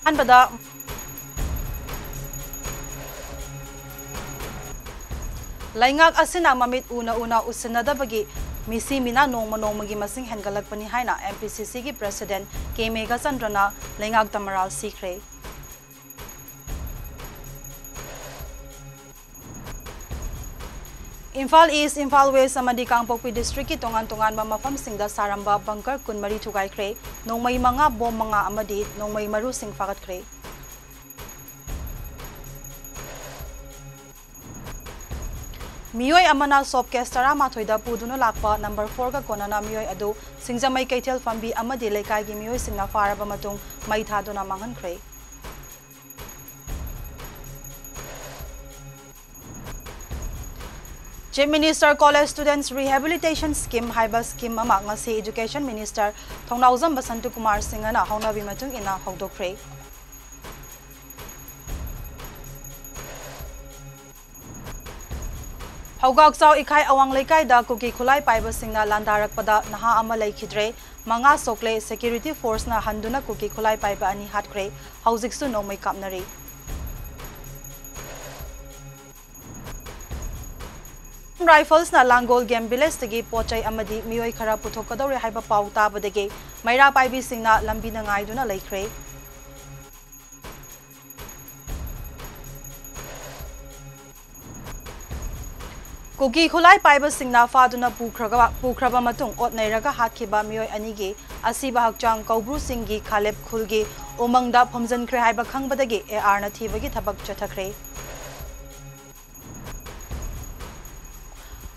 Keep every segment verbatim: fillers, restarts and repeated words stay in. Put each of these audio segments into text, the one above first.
ꯑꯍꯥꯟꯕꯗ, ꯂꯩꯉꯥꯛ ꯑꯁꯤꯅ ꯃꯃꯤꯠ ꯎꯅ ꯎꯅ ꯎꯁꯤꯟꯅꯗꯕꯒꯤ ꯃꯤꯁꯤ ꯃꯤꯅꯥ ꯅꯣꯡꯃ ꯅꯣꯡꯃꯒꯤ ꯃꯁꯤꯡ ꯍꯦꯟꯒꯠꯂꯛꯄꯅꯤ ꯍꯥꯏꯅ M P C C ꯒꯤ President K ꯃꯦꯘꯆꯟꯗ꯭ꯔꯅ ꯂꯩꯉꯥꯛꯇ ꯃꯔꯥꯜ ꯁꯤꯈ꯭ꯔꯦ꯫ ꯏꯝꯐꯥꯜ ꯏꯁ꯭ꯠ, ꯏꯝꯐꯥꯜ ꯋꯦꯁ꯭ꯠ ꯑꯃꯗꯤ ꯀꯥꯡꯄꯣꯛꯄꯤ ꯗꯤꯁꯇ꯭ꯔꯤꯛꯀꯤ ꯇꯣꯉꯥꯟ ꯇꯣꯉꯥꯟꯕ ꯃꯐꯝꯁꯤꯡꯗ ꯁꯥꯔꯝꯕ ꯕꯪꯀꯔ ꯀꯨꯟꯃꯔꯤ ꯊꯨꯒꯥꯏꯈ꯭ꯔꯦ꯫ ꯅꯣꯡꯃꯩ ꯃꯉꯥ, ꯕꯣꯝ ꯃꯉꯥ ꯑꯃꯗꯤ ꯅꯣꯡꯃꯩ ꯃꯔꯨꯁꯤꯡ ꯐꯥꯒꯠꯈ꯭ꯔꯦ꯫ ꯃꯤꯑꯣꯏ ꯑꯃꯅ ꯁꯣꯞ ꯀꯦꯁ ꯇꯔꯥꯃꯥꯊꯣꯏꯗ ꯄꯨꯗꯨꯅ ꯂꯥꯛꯄ ꯅꯝꯕꯔ ꯐꯣꯔꯒ ꯀꯣꯟꯅꯅ ꯃꯤꯑꯣꯏ ꯑꯗꯨ ꯁꯤꯡꯖꯃꯩ ꯀꯩꯊꯦꯜ ꯐꯝꯕꯤ ꯑꯃꯗꯤ ꯂꯩꯀꯥꯏꯒꯤ ꯃꯤꯑꯣꯏꯁꯤꯡꯅ ꯐꯥꯔꯕ ꯃꯇꯨꯡ ꯃꯩ ꯊꯥꯗꯨꯅ ꯃꯥꯡꯍꯟꯈ꯭ꯔꯦ꯫ Chief Minister College Students Rehabilitation Scheme ꯍꯥꯏꯕ ꯁ꯭ꯀꯤꯝ ꯑꯃ ꯉꯁꯤ Education Minister ꯊꯧꯅꯥꯎꯖꯝ ꯕꯁꯟꯇ ꯀꯨꯃꯥꯔ ꯁꯤꯡꯍꯅ ꯍꯧꯅꯕꯤ ꯃꯇꯨꯡ ꯏꯟꯅ ꯍꯧꯗꯣꯛꯈ꯭ꯔꯦ꯫ ꯍꯧꯒꯥꯛꯆꯥꯎ ꯏꯈꯥꯏ ꯑꯋꯥꯡ ꯂꯩꯀꯥꯏꯗ ꯀꯨꯀꯤ ꯈꯨꯠꯂꯥꯏ ꯄꯥꯏꯕꯁꯤꯡꯅ ꯂꯥꯟꯗꯥꯔꯛꯄꯗ ꯅꯍꯥ ꯑꯃ ꯂꯩꯈꯤꯗ꯭ꯔꯦ, ꯃꯉꯥ ꯁꯣꯛꯂꯦ꯫ Security forceꯅ ꯍꯟꯗꯨꯅ ꯀꯨꯀꯤ ꯈꯨꯠꯂꯥꯏ ꯄꯥꯏꯕ ꯑꯅꯤ ꯍꯥꯠꯈ꯭ꯔꯦ꯫ ꯍꯧꯖꯤꯛꯁꯨ ꯅꯣꯡꯃꯩ ꯀꯥꯞꯅꯔꯤ꯫ Riflesꯅ ꯂꯥꯡꯒꯣꯜ Game Villageꯇꯒꯤ ꯄꯣꯠ ꯆꯩ ꯑꯃꯗꯤ ꯃꯤꯑꯣꯏ ꯈꯔ ꯄꯨꯊꯣꯛꯀꯗꯧꯔꯦ ꯍꯥꯏꯕ ꯄꯥꯎ ꯇꯥꯕꯗꯒꯤ ꯃꯩꯔꯥ ꯄꯥꯏꯕꯤꯁꯤꯡꯅ ꯂꯝꯕꯤꯗ ꯉꯥꯏꯗꯨꯅ ꯂꯩꯈ꯭ꯔꯦ꯫ ꯀꯨꯀꯤ ꯈꯨꯠꯂꯥꯏ ꯄꯥꯏꯕꯁꯤꯡꯅ ꯐꯥꯗꯨꯅ ꯄꯨꯈ꯭ꯔꯒ, ꯄꯨꯈ꯭ꯔꯕ ꯃꯇꯨꯡ ꯑꯣꯠ ꯅꯩꯔꯒ ꯍꯥꯠꯈꯤꯕ ꯃꯤꯑꯣꯏ ꯑꯅꯤꯒꯤ ꯑꯁꯤꯕ ꯍꯛꯆꯥꯡ ꯀꯧꯕ꯭ꯔꯨ ꯆꯤꯡꯒꯤ ꯈꯥꯂꯦꯞ ꯈꯨꯜꯒꯤ ꯎꯃꯪꯗ ꯐꯨꯝꯖꯤꯟꯈ꯭ꯔꯦ ꯍꯥꯏꯕ ꯈꯪꯕꯗꯒꯤ ARꯅ ꯊꯤꯕꯒꯤ ꯊꯕꯛ ꯆꯠꯊꯈ꯭ꯔꯦ꯫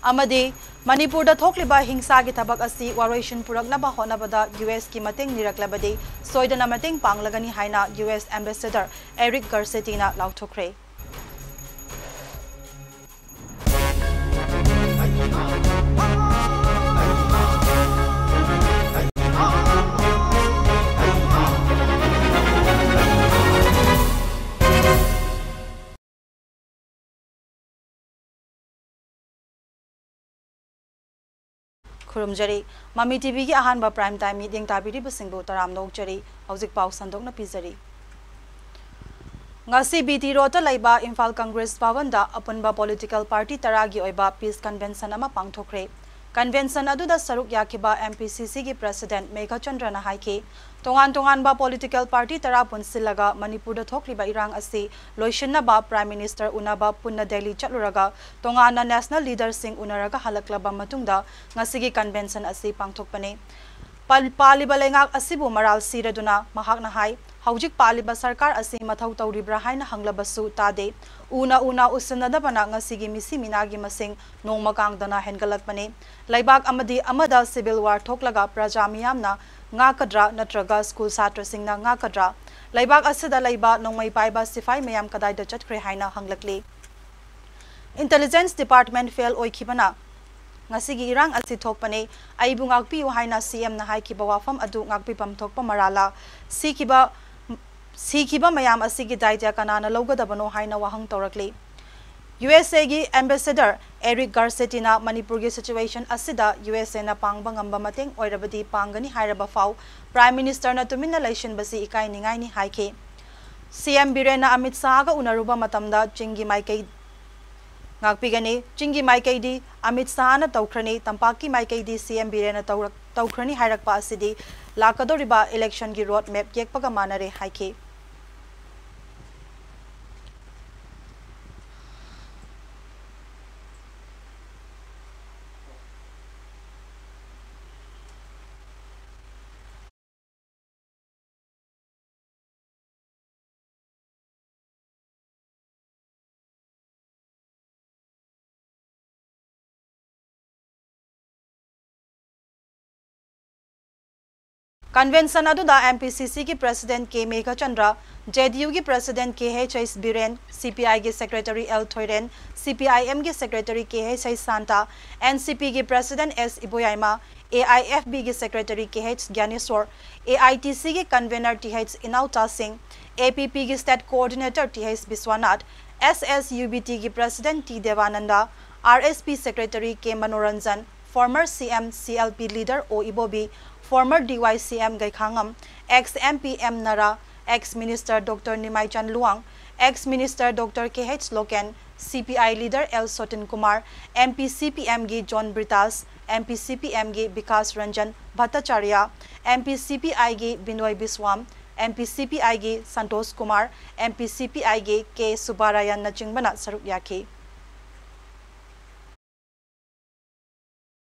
ꯑꯃꯗꯤ ꯃꯅꯤꯄꯨꯔꯗ ꯊꯣꯛꯂꯤꯕ ꯍꯤꯡꯁꯥꯒꯤ ꯊꯕꯛ ꯑꯁꯤ ꯋꯥꯔꯣꯏꯁꯤꯟ ꯄꯨꯔꯛꯅꯕ ꯍꯣꯠꯅꯕꯗ USꯀꯤ ꯃꯇꯦꯡ ꯅꯤꯔꯛꯂꯕꯗꯤ ꯁꯣꯏꯗꯅ ꯃꯇꯦꯡ ꯄꯥꯡꯂꯒꯅꯤ ꯍꯥꯏꯅ US Ambassador Eric Garcettiꯅ ꯂꯥꯎꯊꯣꯛꯈ꯭ꯔꯦ꯫ ꯈꯨꯔꯨꯝꯖꯔꯤ꯫ ꯃꯃꯤ TVꯒꯤ ꯑꯍꯥꯟꯕ prime time ꯃꯤꯠꯌꯦꯡ ꯇꯥꯕꯤꯔꯤꯕꯁꯤꯡꯕꯨ ꯇꯔꯥꯝꯅ ꯑꯣꯛꯆꯔꯤ꯫ ꯍꯧꯖꯤꯛ ꯄꯥꯎ ꯁꯟꯗꯣꯛꯅ ꯄꯤꯖꯔꯤ꯫ ꯉꯁꯤ ꯕꯤ ꯇꯤ ꯔꯣꯗꯇ ꯂꯩꯕ ꯏꯝꯐꯥꯜ ꯀꯪꯒ꯭ꯔꯦꯁ ꯚꯕꯟꯗ ꯑꯄꯨꯟꯕ ꯄꯣꯂꯤꯇꯤꯀꯦꯜ ꯄꯥꯔꯇꯤ ꯇꯔꯥꯒꯤ ꯑꯣꯏꯕ ꯄꯤꯁ ꯀꯟꯚꯦꯟꯁꯟ ꯑꯃ ꯄꯥꯡꯊꯣꯛꯈ꯭ꯔꯦ꯫ ꯀꯟꯚꯦꯟꯁꯟ ꯑꯗꯨꯗ ꯁꯔꯨꯛ ꯌꯥꯈꯤꯕ ꯑꯦꯝ ꯄꯤ ꯁꯤ ꯁꯤꯒꯤ ꯄ꯭ꯔꯁꯤꯗꯦꯟꯠ ꯃꯦꯘꯆꯟꯗ꯭ꯔꯅ ꯍꯥꯏꯈꯤ, ꯇꯣꯉꯥꯟ ꯇꯣꯉꯥꯟꯕ ꯄꯣꯂꯤꯇꯤꯀꯦꯜ ꯄꯥꯔꯇꯤ ꯇꯔꯥ ꯄꯨꯟꯁꯤꯜꯂꯒ ꯃꯅꯤꯄꯨꯔꯗ ꯊꯣꯛꯂꯤꯕ ꯏꯔꯥꯡ ꯑꯁꯤ ꯂꯣꯏꯁꯤꯟꯅꯕ ꯄ꯭ꯔꯥꯏꯝ ꯃꯤꯅꯤꯁꯇꯔ ꯎꯅꯕ ꯄꯨꯟꯅ ꯗꯦꯜꯂꯤ ꯆꯠꯂꯨꯔꯒ ꯇꯣꯉꯥꯟꯅ ꯅꯦꯁꯅꯦꯜ ꯂꯤꯗꯔꯁꯤꯡ ꯎꯅꯔꯒ ꯍꯜꯂꯛꯂꯕ ꯃꯇꯨꯡꯗ ꯉꯁꯤꯒꯤ ꯀꯟꯚꯦꯟꯁꯟ ꯑꯁꯤ ꯄꯥꯡꯊꯣꯛꯄꯅꯤ꯫ ꯄꯥꯜ-, ꯄꯥꯜꯂꯤꯕ ꯂꯩꯉꯥꯛ ꯑꯁꯤꯕꯨ ꯃꯔꯥꯜ ꯁꯤꯔꯗꯨꯅ ꯃꯍꯥꯛꯅ ꯍꯥꯏ, ꯍꯧꯖꯤꯛ ꯄꯥꯜꯂꯤꯕ ꯁꯔꯀꯥꯔ ꯑꯁꯤ ꯃꯊꯧ ꯇꯧꯔꯤꯕ꯭ꯔꯥ ꯍꯥꯏꯅ ꯍꯪꯂꯕꯁꯨ ꯇꯥꯗꯦ꯫ ꯎꯅ ꯎꯅ ꯎꯁꯤꯟꯅꯗꯕꯅ ꯉꯁꯤꯒꯤ ꯃꯤꯁꯤ ꯃꯤꯅꯥꯒꯤ ꯃꯁꯤꯡ ꯅꯣꯡꯃ ꯀꯥꯡꯗꯅ ꯍꯦꯟꯒꯠꯂꯛꯄꯅꯤ꯫ ꯂꯩꯕꯥꯛ ꯑꯃꯗꯤ ꯑꯃꯗ ꯁꯤꯚꯤꯜ ꯋꯥꯔ ꯊꯣꯛꯂꯒ ꯄ꯭ꯔꯖꯥ ꯃꯤꯌꯥꯝꯅ ꯉꯥꯛꯀꯗ꯭ꯔꯥ ꯅꯠꯇ꯭ꯔꯒ ꯁ꯭ꯀꯨꯜ ꯁꯥꯇ꯭ꯔꯁꯤꯡꯅ ꯉꯥꯛꯀꯗ꯭ꯔꯥ? ꯂꯩꯕꯥꯛ ꯑꯁꯤꯗ ꯂꯩꯕ ꯅꯣꯡꯃꯩ ꯄꯥꯏꯕ ꯁꯤꯐꯥꯏ ꯃꯌꯥꯝ ꯀꯗꯥꯏꯗ ꯆꯠꯈ꯭ꯔꯦ ꯍꯥꯏꯅ ꯍꯪꯂꯛꯂꯤ꯫ ꯏꯟꯇꯦꯂꯤꯖꯦꯟꯁ ꯗꯤꯄꯥꯔꯠꯃꯦꯟꯠ ꯐꯦꯜ ꯑꯣꯏꯈꯤꯕꯅ ꯉꯁꯤꯒꯤ ꯏꯔꯥꯡ ꯑꯁꯤ ꯊꯣꯛꯄꯅꯤ꯫ ꯑꯩꯕꯨ ꯉꯥꯛꯄꯤꯌꯨ ꯍꯥꯏꯅ ꯁꯤ ꯑꯦꯝꯅ ꯍꯥꯏꯈꯤꯕ ꯋꯥꯐꯝ ꯑꯗꯨ ꯉꯥꯛꯄꯤꯐꯝ ꯊꯣꯛꯄ ꯃꯔꯥꯜꯂ? ꯁꯤꯈꯤꯕ, ꯁꯤꯈꯤꯕ ꯃꯌꯥꯝ ꯑꯁꯤꯒꯤ ꯗꯥꯏꯇ꯭ꯌ ꯀꯅꯥꯅ ꯂꯧꯒꯗꯕꯅꯣ ꯍꯥꯏꯅ ꯋꯥꯍꯪ ꯇꯧꯔꯛꯂꯤ꯫ ꯌꯨ ꯑꯦꯁ ꯑꯦꯒꯤ ꯑꯦꯝꯕꯦꯁꯦꯗꯔ ꯑꯦꯔꯤꯛ ꯒꯥꯔꯁꯦꯇꯤꯅ ꯃꯅꯤꯄꯨꯔꯒꯤ ꯁꯤꯆꯨꯋꯦꯁꯟ ꯑꯁꯤꯗ ꯌꯨ ꯑꯦꯁ ꯑꯦꯅ ꯄꯥꯡꯕ ꯉꯝꯕ ꯃꯇꯦꯡ ꯑꯣꯏꯔꯕꯗꯤ ꯄꯥꯡꯒꯅꯤ ꯍꯥꯏꯔꯕ ꯐꯥꯎ ꯄ꯭ꯔꯥꯏꯝ ꯃꯤꯅꯤꯁꯇꯔꯅ ꯇꯨꯃꯤꯟꯅ ꯂꯩꯁꯤꯟꯕꯁꯤ ꯏꯀꯥꯏ ꯅꯤꯡꯉꯥꯏꯅꯤ ꯍꯥꯏꯈꯤ꯫ ꯁꯤ ꯑꯦꯝ ꯕꯤꯔꯦꯟꯅ ꯑꯃꯤꯠ ꯁꯥꯍꯒ ꯎꯅꯔꯨꯕ ꯃꯇꯝꯗ ꯆꯤꯡꯒꯤ ꯃꯥꯏꯀꯩ ꯉꯥꯛꯄꯤꯒꯅꯤ꯫ ꯆꯤꯡꯒꯤ ꯃꯥꯏꯀꯩꯗꯤ ꯑꯃꯤꯠ ꯁꯥꯍꯅ ꯇꯧꯈ꯭ꯔꯅꯤ, ꯇꯝꯄꯥꯛꯀꯤ ꯃꯥꯏꯀꯩꯗꯤ ꯁꯤ ꯑꯦꯝ ꯕꯤꯔꯦꯟꯅ ꯇꯧꯔꯛ-, ꯇꯧꯈ꯭ꯔꯅꯤ ꯍꯥꯏꯔꯛꯄ ꯑꯁꯤꯗꯤ ꯂꯥꯛꯀꯗꯧꯔꯤꯕ ꯏꯂꯦꯛꯁꯟꯒꯤ ꯔꯣꯗ ꯃꯦꯞ ꯌꯦꯛꯄꯒ ꯃꯥꯟꯅꯔꯦ ꯍꯥꯏꯈꯤ꯫ ꯀꯟꯚꯦꯟꯁꯟ ꯑꯗꯨꯗ ꯑꯦꯝ ꯄꯤ ꯁꯤ ꯁꯤꯒꯤ ꯄ꯭ꯔꯁꯤꯗꯦꯟꯠ ꯀꯦ ꯃꯦꯘꯆꯟꯗ꯭ꯔ, ꯖꯦ ꯗꯤ ꯌꯨꯒꯤ ꯄ꯭ꯔꯁꯤꯗꯦꯟꯠ ꯀꯦ ꯑꯩꯆ ꯑꯩꯆ ꯕꯤꯔꯦꯟ, ꯁꯤ ꯄꯤ ꯑꯥꯏꯒꯤ ꯁꯦꯀ꯭ꯔꯦꯇꯔꯤ ꯑꯦꯜ ꯊꯣꯏꯔꯦꯟ, ꯁꯤ ꯄꯤ ꯑꯥꯏ ꯑꯦꯝꯒꯤ secretary K H H Shanta, N C ꯄꯤꯒꯤ president S Iboyaima, A I F ꯕꯤꯒꯤ secretary K H Gyaneshor, A I T ꯁꯤꯒꯤ ꯀꯟꯚꯦꯅꯔ ꯇꯤ ꯑꯩꯆ ꯏꯅꯥꯎꯆꯥꯁꯤꯡ, ꯑꯦ ꯄꯤ ꯄꯤꯒꯤ state coordinator T H Biswanath, S S U B ꯇꯤꯒꯤ president T Debananda, R S P secretary K Manoranjan, former C M C L P leader O Ibobi, former D Y C M Gaikhangam, ex M P M Nara, ex minister doctor Nimaichan Luwang, Ex Minister Doctor K H Loken, C P I leader L Sotin Kumar, M P C P M ꯒꯤ John Britas, M P C P M ꯒꯤ Bikas Ranjan Bhattacharya, M P C P I ꯒꯤ Binoy Biswam, M P C P I ꯒꯤ Santosh Kumar, M P C P I ꯒꯤ K Subarayan ꯅꯆꯤꯡꯕꯅ ꯁꯔꯨꯛ ꯌꯥꯈꯤ꯫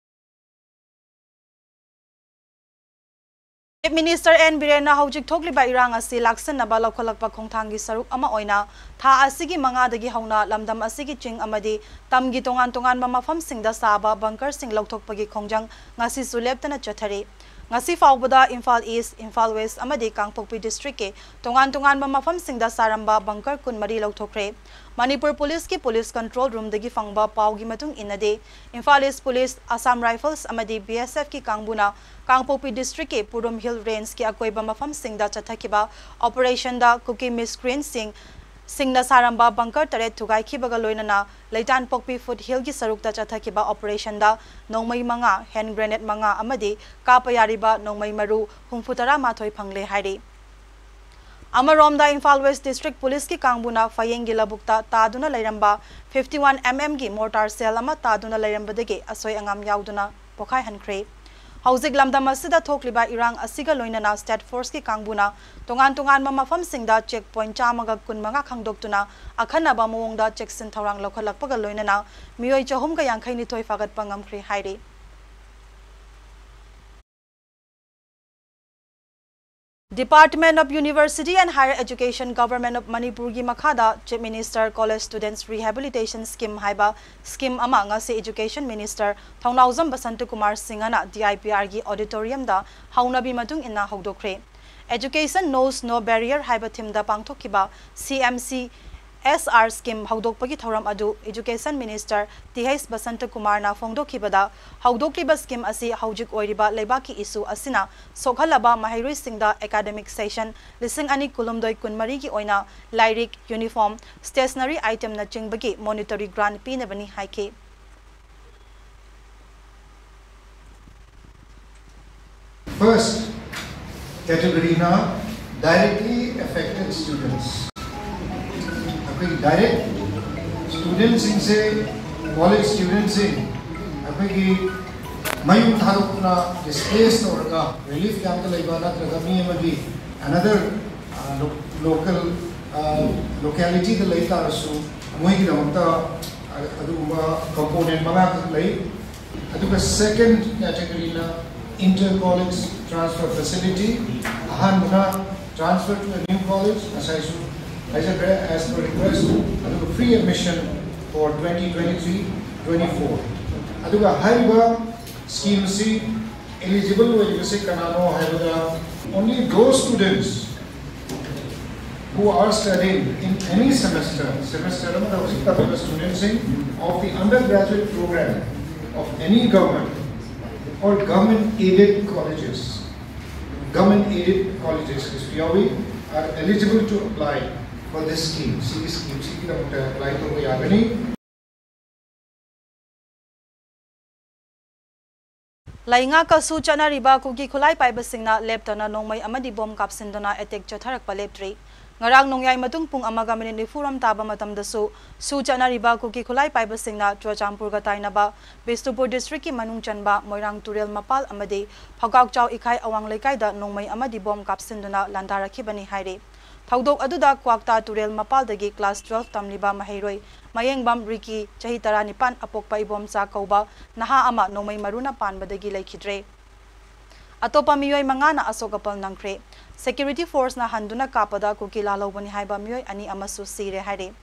Chief Minister N Birenna ꯍꯧꯖꯤꯛ ꯊꯣꯛꯂꯤꯕ ꯏꯔꯥꯡ ꯑꯁꯤ ꯂꯥꯛꯁꯟꯅꯕ ꯂꯧꯈꯠꯂꯛꯄ ꯈꯣꯡꯊꯥꯡꯒꯤ ꯁꯔꯨꯛ ꯑꯃ ꯑꯣꯏꯅ ꯊꯥ ꯑꯁꯤꯒꯤ ꯃꯉꯥꯗꯒꯤ ꯍꯧꯅ ꯂꯝꯗꯝ ꯑꯁꯤꯒꯤ ꯆꯤꯡ ꯑꯃꯗꯤ ꯇꯝꯒꯤ ꯇꯣꯉꯥꯟ ꯇꯣꯉꯥꯟꯕ ꯃꯐꯝꯁꯤꯡꯗ ꯁꯥꯕ bunkerꯁꯤꯡ ꯂꯧꯊꯣꯛꯄꯒꯤ ꯈꯣꯡꯖꯪ ꯉꯁꯤꯁꯨ ꯂꯦꯞꯇꯅ ꯆꯠꯊꯔꯤ꯫ ꯉꯁꯤ ꯐꯥꯎꯕꯗ ꯏꯝꯐꯥꯜ East, ꯏꯝꯐꯥꯜ West ꯑꯃꯗꯤ ꯀꯥꯡꯄꯣꯛꯄꯤ districtꯀꯤ ꯇꯣꯉꯥꯟ ꯇꯣꯉꯥꯟꯕ ꯃꯐꯝꯁꯤꯡꯗ ꯁꯥꯔꯝꯕ bunker ꯀꯨꯟꯃꯔꯤ ꯂꯧꯊꯣꯛꯈ꯭ꯔꯦ꯫ ꯃꯅꯤꯄꯨꯔ ꯄꯨꯂꯤꯁꯀꯤ police control roomꯗꯒꯤ ꯐꯪꯕ ꯄꯥꯎꯒꯤ ꯃꯇꯨꯡ ꯏꯟꯅꯗꯤ, Imphal East Police, Assam Rifles ꯑꯃꯗꯤ B S Fꯀꯤ ꯀꯥꯡꯕꯨꯅ ꯀꯥꯡꯄꯣꯛꯄꯤ districtꯀꯤ ꯄꯨꯔꯨꯝ Hill Rangeꯀꯤ ꯑꯀꯣꯏꯕ ꯃꯐꯝꯁꯤꯡꯗ ꯆꯠꯊꯈꯤꯕ operationꯗ ꯀꯨꯀꯤ miscreantꯁꯤꯡ ꯁꯤꯡꯅ ꯁꯥꯔꯝꯕ bunker ꯇꯔꯦꯠ ꯊꯨꯒꯥꯏꯈꯤꯕꯒ ꯂꯣꯏꯅꯅ ꯂꯩꯇꯥꯟꯄꯣꯛꯄꯤ foothillꯒꯤ ꯁꯔꯨꯛꯇ ꯆꯠꯊꯈꯤꯕ operationꯗ ꯅꯣꯡꯃꯩ ꯃꯉꯥ, hand grenade ꯃꯉꯥ ꯑꯃꯗꯤ ꯀꯥꯞꯄ ꯌꯥꯔꯤꯕ ꯅꯣꯡꯃꯩ ꯃꯔꯨ ꯍꯨꯝꯐꯨ ꯇꯔꯥ ꯃꯥꯊꯣꯏ ꯐꯪꯂꯦ ꯍꯥꯏꯔꯤ꯫ ꯑꯃꯔꯣꯝꯗ ꯏꯝꯐꯥꯜ West District Policeꯀꯤ ꯀꯥꯡꯕꯨꯅ ꯐꯌꯦꯡꯒꯤ ꯂꯧꯕꯨꯛꯇ ꯇꯥꯗꯨꯅ ꯂꯩꯔꯝꯕ fifty one mmꯒꯤ mortar shell ꯑꯃ ꯇꯥꯗꯨꯅ ꯂꯩꯔꯝꯕꯗꯒꯤ ꯑꯁꯣꯏ ꯑꯉꯥꯝ ꯌꯥꯎꯗꯨꯅ ꯄꯣꯈꯥꯏꯍꯟꯈ꯭ꯔꯦ꯫ ꯍꯧꯖꯤꯛ ꯂꯝꯗꯝ ꯑꯁꯤꯗ ꯊꯣꯛꯂꯤꯕ ꯏꯔꯥꯡ ꯑꯁꯤꯒ ꯂꯣꯏꯅꯅ state forceꯀꯤ ꯀꯥꯡꯕꯨꯅ ꯇꯣꯉꯥꯟ ꯇꯣꯉꯥꯟꯕ ꯃꯐꯝꯁꯤꯡꯗ check point ꯆꯥꯝꯃꯒ ꯀꯨꯟꯃꯉꯥ ꯈꯪꯗꯣꯛꯇꯨꯅ ꯑꯈꯟꯅꯕ ꯃꯑꯣꯡꯗ ꯆꯦꯛꯁꯤꯟ ꯊꯧꯔꯥꯡ ꯂꯧꯈꯠꯂꯛꯄꯒ ꯂꯣꯏꯅꯅ ꯃꯤꯑꯣꯏ ꯆꯍꯨꯝꯒ ꯌꯥꯡꯈꯩ ꯅꯤꯊꯣꯏ ꯐꯥꯒꯠꯄ ꯉꯝꯈ꯭ꯔꯦ ꯍꯥꯏꯔꯤ꯫ Department of University and Higher Education, Government of ꯃꯅꯤꯄꯨꯔꯒꯤ ꯃꯈꯥꯗ Chief Minister College Students Rehabilitation Scheme ꯍꯥꯏꯕ scheme ꯑꯃ ꯉꯁꯤ Education Minister ꯊꯧꯅꯥꯎꯖꯝ ꯕꯁꯟꯇ ꯀꯨꯃꯥꯔ ꯁꯤꯡꯍꯅ D I P Rꯒꯤ auditoriumꯗ ꯍꯧꯅꯕꯤ ꯃꯇꯨꯡ ꯏꯟꯅ ꯍꯧꯗꯣꯛꯈ꯭ꯔꯦ꯫ Education Knows No Barrier ꯍꯥꯏꯕ themeꯗ ꯄꯥꯡꯊꯣꯛꯈꯤꯕ C M C S R scheme ꯍꯧꯗꯣꯛꯄꯒꯤ ꯊꯧꯔꯝ ꯑꯗꯨ Education Minister T H Basanta ꯀꯨꯃꯥꯔꯅ ꯐꯣꯡꯗꯣꯛꯈꯤꯕꯗ, ꯍꯧꯗꯣꯛꯂꯤꯕ scheme ꯑꯁꯤ ꯍꯧꯖꯤꯛ ꯑꯣꯏꯔꯤꯕ ꯂꯩꯕꯥꯛꯀꯤ issue ꯑꯁꯤꯅ ꯁꯣꯛꯍꯜꯂꯕ ꯃꯍꯩꯔꯣꯏꯁꯤꯡꯗ academic session ꯂꯤꯁꯤꯡ ꯑꯅꯤ ꯀꯨꯟꯍꯨꯝꯗꯣꯏ ꯀꯨꯟꯃꯔꯤꯒꯤ ꯑꯣꯏꯅ ꯂꯥꯏꯔꯤꯛ, uniform, stationery itemꯅꯆꯤꯡꯕꯒꯤ monetary grant ꯄꯤꯅꯕꯅꯤ ꯍꯥꯏꯈꯤ꯫ First category na directly affected students. ꯑꯩꯈꯣꯏꯒꯤ ꯗꯥꯏꯔꯦꯛ ꯁ꯭ꯇꯨꯗꯦꯟꯁꯤꯡꯁꯦ, ꯀꯣꯂꯦꯖ ꯁ꯭ꯇꯨꯗꯦꯟꯁꯤꯡ ꯑꯩꯈꯣꯏꯒꯤ ꯃꯌꯨꯝ ꯊꯥꯗꯣꯛꯇꯨꯅ ꯗꯤꯁꯄ꯭ꯂꯦꯁ ꯇꯧꯔꯒ ꯔꯤꯂꯤꯐ ꯀꯦꯝꯞꯇ ꯂꯩꯕ ꯅꯠꯇ꯭ꯔꯒ ꯃꯤ ꯑꯃꯒꯤ ꯑꯅꯗꯔ ꯂꯣꯀꯦꯜ ꯂꯣꯀꯦꯂꯤꯇꯤꯗ ꯂꯩ ꯇꯥꯔꯁꯨ ꯃꯣꯏꯒꯤꯗꯃꯛꯇ ꯑꯗꯨꯒꯨꯝꯕ ꯀꯝꯄꯣꯅꯦꯟ ꯃꯉꯥꯈꯛ ꯂꯩ꯫ ꯑꯗꯨꯒ ꯁꯦꯀꯦꯟ ꯀꯦꯇꯦꯒꯣꯔꯤꯅ ꯏꯟꯇꯔ ꯀꯣꯂꯦꯖ ꯇ꯭ꯔꯥꯟꯁꯐꯔ ꯐꯦꯁꯤꯂꯤꯇꯤ꯫ ꯑꯍꯥꯟꯕꯅ transfer to a new college, ꯉꯁꯥꯏꯁꯨ ꯍꯥꯏꯖꯈ꯭ꯔꯦ, as per request꯫ ꯑꯗꯨꯒ free admission for twenty twenty-three twenty-four꯫ ꯑꯗꯨꯒ ꯍꯥꯏꯔꯤꯕ ꯁ꯭ꯀꯤꯝ ꯑꯁꯤ ꯑꯦꯂꯤꯖꯤꯕꯜ ꯑꯣꯏꯔꯤꯕꯁꯤ ꯀꯅꯥꯅꯣ ꯍꯥꯏꯕꯗ, only those students who are studying in any semester, semester ꯑꯃꯗ ꯍꯧꯖꯤꯛ ꯇꯝꯂꯤꯕ ꯁ꯭ꯇꯨꯗꯦꯟꯁꯤꯡ of the undergraduate program of any government or government aided colleges, government aided colleges ꯀꯁꯨ ꯌꯥꯎꯏ, are eligible to apply for this scheme꯫ ꯁꯤꯒꯤ ꯁ꯭ꯀꯤꯝꯁꯤꯒꯤꯗꯃꯛꯇ apply ꯇꯧꯕ ꯌꯥꯒꯅꯤ꯫ ꯂꯩꯉꯥꯛꯀꯁꯨ ꯆꯠꯅꯔꯤꯕ ꯀꯨꯀꯤ ꯈꯨꯠꯂꯥꯏ ꯄꯥꯏꯕꯁꯤꯡꯅ ꯂꯦꯞꯇꯅ ꯅꯣꯡꯃꯩ ꯑꯃꯗꯤ ꯕꯣꯝ ꯀꯥꯞꯁꯤꯟꯗꯨꯅ ꯑꯦꯇꯦꯛ ꯆꯠꯊꯔꯛꯄ ꯂꯦꯞꯇ꯭ꯔꯤ꯫ ꯉꯔꯥꯡ ꯅꯣꯡꯌꯥꯏ ꯃꯇꯨꯡ ꯄꯨꯡ ꯑꯃꯒ ꯃꯤꯅꯤꯠ ꯅꯤꯐꯨꯔꯣꯝ ꯇꯥꯕ ꯃꯇꯝꯗꯁꯨ ꯁꯨ ꯆꯠꯅꯔꯤꯕ ꯀꯨꯀꯤ ꯈꯨꯠꯂꯥꯏ ꯄꯥꯏꯕꯁꯤꯡꯅ ꯆꯨꯔꯆꯥꯟꯄꯨꯔꯒ ꯇꯥꯏꯅꯕ ꯕꯤꯁꯅꯨꯄꯨꯔ ꯗꯤꯁꯇ꯭ꯔꯤꯛꯀꯤ ꯃꯅꯨꯡ ꯆꯟꯕ ꯃꯣꯏꯔꯥꯡ ꯇꯨꯔꯦꯜ ꯃꯄꯥꯜ ꯑꯃꯗꯤ ꯐꯧꯒꯥꯛꯆꯥꯎ ꯏꯈꯥꯏ ꯑꯋꯥꯡ ꯂꯩꯀꯥꯏꯗ ꯅꯣꯡꯃꯩ ꯑꯃꯗꯤ ꯕꯣꯝ ꯀꯥꯞꯁꯤꯟꯗꯨꯅ ꯂꯥꯟꯗꯥꯔꯛꯈꯤꯕꯅꯤ ꯍꯥꯏꯔꯤ꯫ ꯊꯧꯗꯣꯛ ꯑꯗꯨꯗ ꯀ꯭ꯋꯥꯛꯇꯥ ꯇꯨꯔꯦꯜ ꯃꯄꯥꯜꯗꯒꯤ class twelve ꯇꯝꯂꯤꯕ ꯃꯍꯩꯔꯣꯏ ꯃꯌꯦꯡꯕꯝ ꯔꯤꯀꯤ, ꯆꯍꯤ ꯇꯔꯥꯅꯤꯄꯥꯟ, ꯑꯄꯣꯛꯄ ꯏꯕꯣꯝꯆꯥ ꯀꯧꯕ ꯅꯍꯥ ꯑꯃ ꯅꯣꯡꯃꯩ ꯃꯔꯨꯅ ꯄꯥꯟꯕꯗꯒꯤ ꯂꯩꯈꯤꯗ꯭ꯔꯦ꯫ ꯑꯇꯣꯞꯄ ꯃꯤꯑꯣꯏ ꯃꯉꯥꯅ ꯑꯁꯣꯛ ꯑꯄꯜ ꯅꯪꯈ꯭ꯔꯦ꯫ ꯁꯦꯀ꯭ꯌꯨꯔꯤꯇꯤ ꯐꯣꯔꯁꯅ ꯍꯟꯗꯨꯅ ꯀꯥꯞꯄꯗ ꯀꯨꯀꯤ ꯂꯥꯜꯍꯧꯕꯅꯤ ꯍꯥꯏꯕ ꯃꯤꯑꯣꯏ ꯑꯅꯤ ꯑꯃꯁꯨ ꯁꯤꯔꯦ ꯍꯥꯏꯔꯤ꯫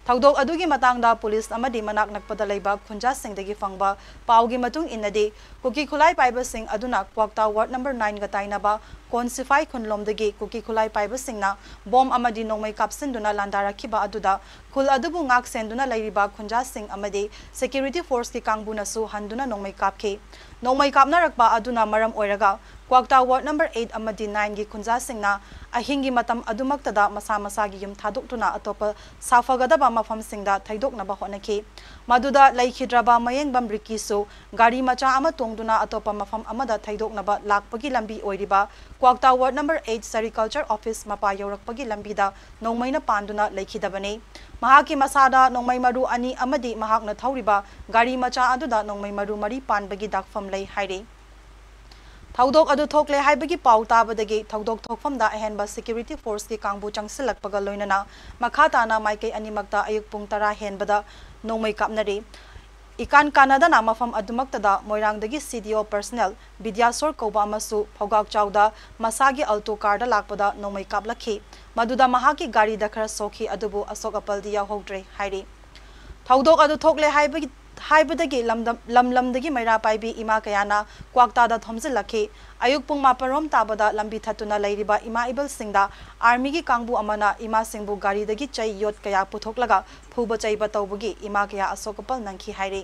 ꯊꯧꯗꯣꯛ ꯑꯗꯨꯒꯤ ꯃꯇꯥꯡꯗ ꯄꯨꯂꯤꯁ ꯑꯃꯗꯤ ꯃꯅꯥꯛ ꯅꯛꯄꯗ ꯂꯩꯕ ꯈꯨꯟꯖꯥꯁꯤꯡꯗꯒꯤ ꯐꯪꯕ ꯄꯥꯎꯒꯤ ꯃꯇꯨꯡ ꯏꯟꯅꯗꯤ, ꯀꯨꯀꯤ ꯈꯨꯠꯂꯥꯏ ꯄꯥꯏꯕꯁꯤꯡ ꯑꯗꯨꯅ ꯀ꯭ꯋꯥꯛꯇꯥ ꯋꯥꯔꯗ ꯅꯝꯕꯔ ꯅꯥꯏꯟꯒ ꯇꯥꯏꯅꯕ ꯀꯣꯟ ꯁꯤꯐꯥꯏ ꯈꯨꯟꯂꯣꯝꯗꯒꯤ ꯀꯨꯀꯤ ꯈꯨꯠꯂꯥꯏ ꯄꯥꯏꯕꯁꯤꯡꯅ ꯕꯣꯝ ꯑꯃꯗꯤ ꯅꯣꯡꯃꯩ ꯀꯥꯞꯁꯤꯟꯗꯨꯅ ꯂꯥꯟꯗꯥꯔꯛꯈꯤꯕ ꯑꯗꯨꯗ ꯈꯨꯜ ꯑꯗꯨꯕꯨ ꯉꯥꯛ ꯁꯦꯟꯗꯨꯅ ꯂꯩꯔꯤꯕ ꯈꯨꯟꯖꯥꯁꯤꯡ ꯑꯃꯗꯤ ꯁꯦꯀ꯭ꯌꯨꯔꯤꯇꯤ ꯐꯣꯔꯁꯀꯤ ꯀꯥꯡꯕꯨꯅꯁꯨ ꯍꯟꯗꯨꯅ ꯅꯣꯡꯃꯩ ꯀꯥꯞꯈꯤ꯫ ꯅꯣꯡꯃꯩ ꯀꯥꯞꯅꯔꯛꯄ ꯑꯗꯨꯅ ꯃꯔꯝ ꯑꯣꯏꯔꯒ ꯀ꯭ꯋꯥꯛꯇꯥ ꯋꯥꯔꯗ ꯅꯝꯕꯔ eight ꯑꯃꯗꯤ nineꯒꯤ ꯈꯨꯟꯖꯥꯁꯤꯡꯅ ꯑꯍꯤꯡꯒꯤ ꯃꯇꯝ ꯑꯗꯨꯃꯛꯇꯗ ꯃꯁꯥ ꯃꯁꯥꯒꯤ ꯌꯨꯝ ꯊꯥꯗꯣꯛꯇꯨꯅ ꯑꯇꯣꯞꯄ ꯁꯥꯐꯒꯗꯕ ꯃꯐꯝꯁꯤꯡꯗ ꯊꯩꯗꯣꯛꯅꯕ ꯍꯣꯠꯅꯈꯤ꯫ ꯃꯗꯨꯗ ꯂꯩꯈꯤꯗ꯭ꯔꯕ ꯃꯌꯦꯡꯕꯝ ꯔꯤꯀꯤꯁꯨ ꯒꯥꯔꯤ ꯃꯆꯥ ꯑꯃ ꯇꯣꯡꯗꯨꯅ ꯑꯇꯣꯞꯄ ꯃꯐꯝ ꯑꯃꯗ ꯊꯩꯗꯣꯛꯅꯕ ꯂꯥꯛꯄꯒꯤ ꯂꯝꯕꯤ ꯑꯣꯏꯔꯤꯕ Kwakta ward number eight sericulture office ꯃꯄꯥ ꯌꯧꯔꯛꯄꯒꯤ ꯂꯝꯕꯤꯗ ꯅꯣꯡꯃꯩꯅ ꯄꯥꯟꯗꯨꯅ ꯂꯩꯈꯤꯗꯕꯅꯤ꯫ ꯃꯍꯥꯛꯀꯤ ꯃꯁꯥꯗ ꯅꯣꯡꯃꯩ ꯃꯔꯨ ꯑꯅꯤ ꯑꯃꯗꯤ ꯃꯍꯥꯛꯅ ꯊꯧꯔꯤꯕ ꯒꯥꯔꯤ ꯃꯆꯥ ꯑꯗꯨꯗ ꯅꯣꯡꯃꯩ ꯃꯔꯨ ꯃꯔꯤ ꯄꯥꯟꯕꯒꯤ ꯗꯥꯛꯐꯝ ꯂꯩ ꯍꯥꯏꯔꯤ꯫ ꯊꯧꯗꯣꯛ ꯑꯗꯨ ꯊꯣꯛꯂꯦ ꯍꯥꯏꯕꯒꯤ ꯄꯥꯎ ꯇꯥꯕꯗꯒꯤ ꯊꯧꯗꯣꯛ ꯊꯣꯛꯐꯝꯗ ꯑꯍꯦꯟꯕ ꯁꯦꯀ꯭ꯌꯨꯔꯤꯇꯤ ꯐꯣꯔꯁꯀꯤ ꯀꯥꯡꯕꯨ ꯆꯪꯁꯤꯜꯂꯛꯄꯒ ꯂꯣꯏꯅꯅ ꯃꯈꯥ ꯇꯥꯅ ꯃꯥꯏꯀꯩ ꯑꯅꯤꯃꯛꯇ ꯑꯌꯨꯛ ꯄꯨꯡ ꯇꯔꯥ ꯍꯦꯟꯕꯗ ꯅꯣꯡꯃꯩ ꯀꯥꯞꯅꯔꯤ꯫ ꯏꯀꯥꯟ ꯀꯥꯟꯅꯗꯅ ꯃꯐꯝ ꯑꯗꯨꯃꯛꯇꯗ ꯃꯣꯏꯔꯥꯡꯗꯒꯤ ꯁꯤ ꯗꯤ ꯑꯣ ꯄꯔꯁꯅꯦꯜ ꯕꯤꯗ꯭ꯌꯥꯁꯣꯔ ꯀꯧꯕ ꯑꯃꯁꯨ ꯐꯧꯒꯥꯛ ꯆꯥꯎꯗ ꯃꯁꯥꯒꯤ ꯑꯜꯇꯣ ꯀꯥꯔꯗ ꯂꯥꯛꯄꯗ ꯅꯣꯡꯃꯩ ꯀꯥꯞꯂꯛꯈꯤ꯫ ꯃꯗꯨꯗ ꯃꯍꯥꯛꯀꯤ ꯒꯥꯔꯤꯗ ꯈꯔ ꯁꯣꯛꯈꯤ, ꯑꯗꯨꯕꯨ ꯑꯁꯣꯛ ꯑꯄꯜꯗꯤ ꯌꯥꯎꯍꯧꯗ꯭ꯔꯦ ꯍꯥꯏꯔꯤ꯫ ꯊꯧꯗꯣꯛ ꯑꯗꯨ ꯊꯣꯛꯂꯦ ꯍꯥꯏꯕꯒꯤ ꯍꯥꯏꯕꯗꯒꯤ ꯂꯝꯗꯝ ꯂꯝ ꯂꯝꯗꯒꯤ ꯃꯩꯔꯥ ꯄꯥꯏꯕꯤ ꯏꯃꯥ ꯀꯌꯥꯅ ꯀ꯭ꯋꯥꯛꯇꯥꯗ ꯊꯣꯝꯖꯤꯜꯂꯛꯈꯤ꯫ ꯑꯌꯨꯛ ꯄꯨꯡ ꯃꯥꯄꯟ ꯔꯣꯝ ꯇꯥꯕꯗ ꯂꯝꯕꯤ ꯊꯠꯇꯨꯅ ꯂꯩꯔꯤꯕ ꯏꯃꯥ ꯏꯕꯜꯁꯤꯡꯗ ꯑꯥꯔꯃꯤꯒꯤ ꯀꯥꯡꯕꯨ ꯑꯃꯅ ꯏꯃꯥꯁꯤꯡꯕꯨ ꯒꯥꯔꯤꯗꯒꯤ ꯆꯩ ꯌꯣꯠ ꯀꯌꯥ ꯄꯨꯊꯣꯛꯂꯒ ꯐꯨꯕ ꯆꯩꯕ ꯇꯧꯕꯒꯤ ꯏꯃꯥ ꯀꯌꯥ ꯑꯁꯣꯛ ꯑꯄꯜ ꯅꯪꯈꯤ ꯍꯥꯏꯔꯤ꯫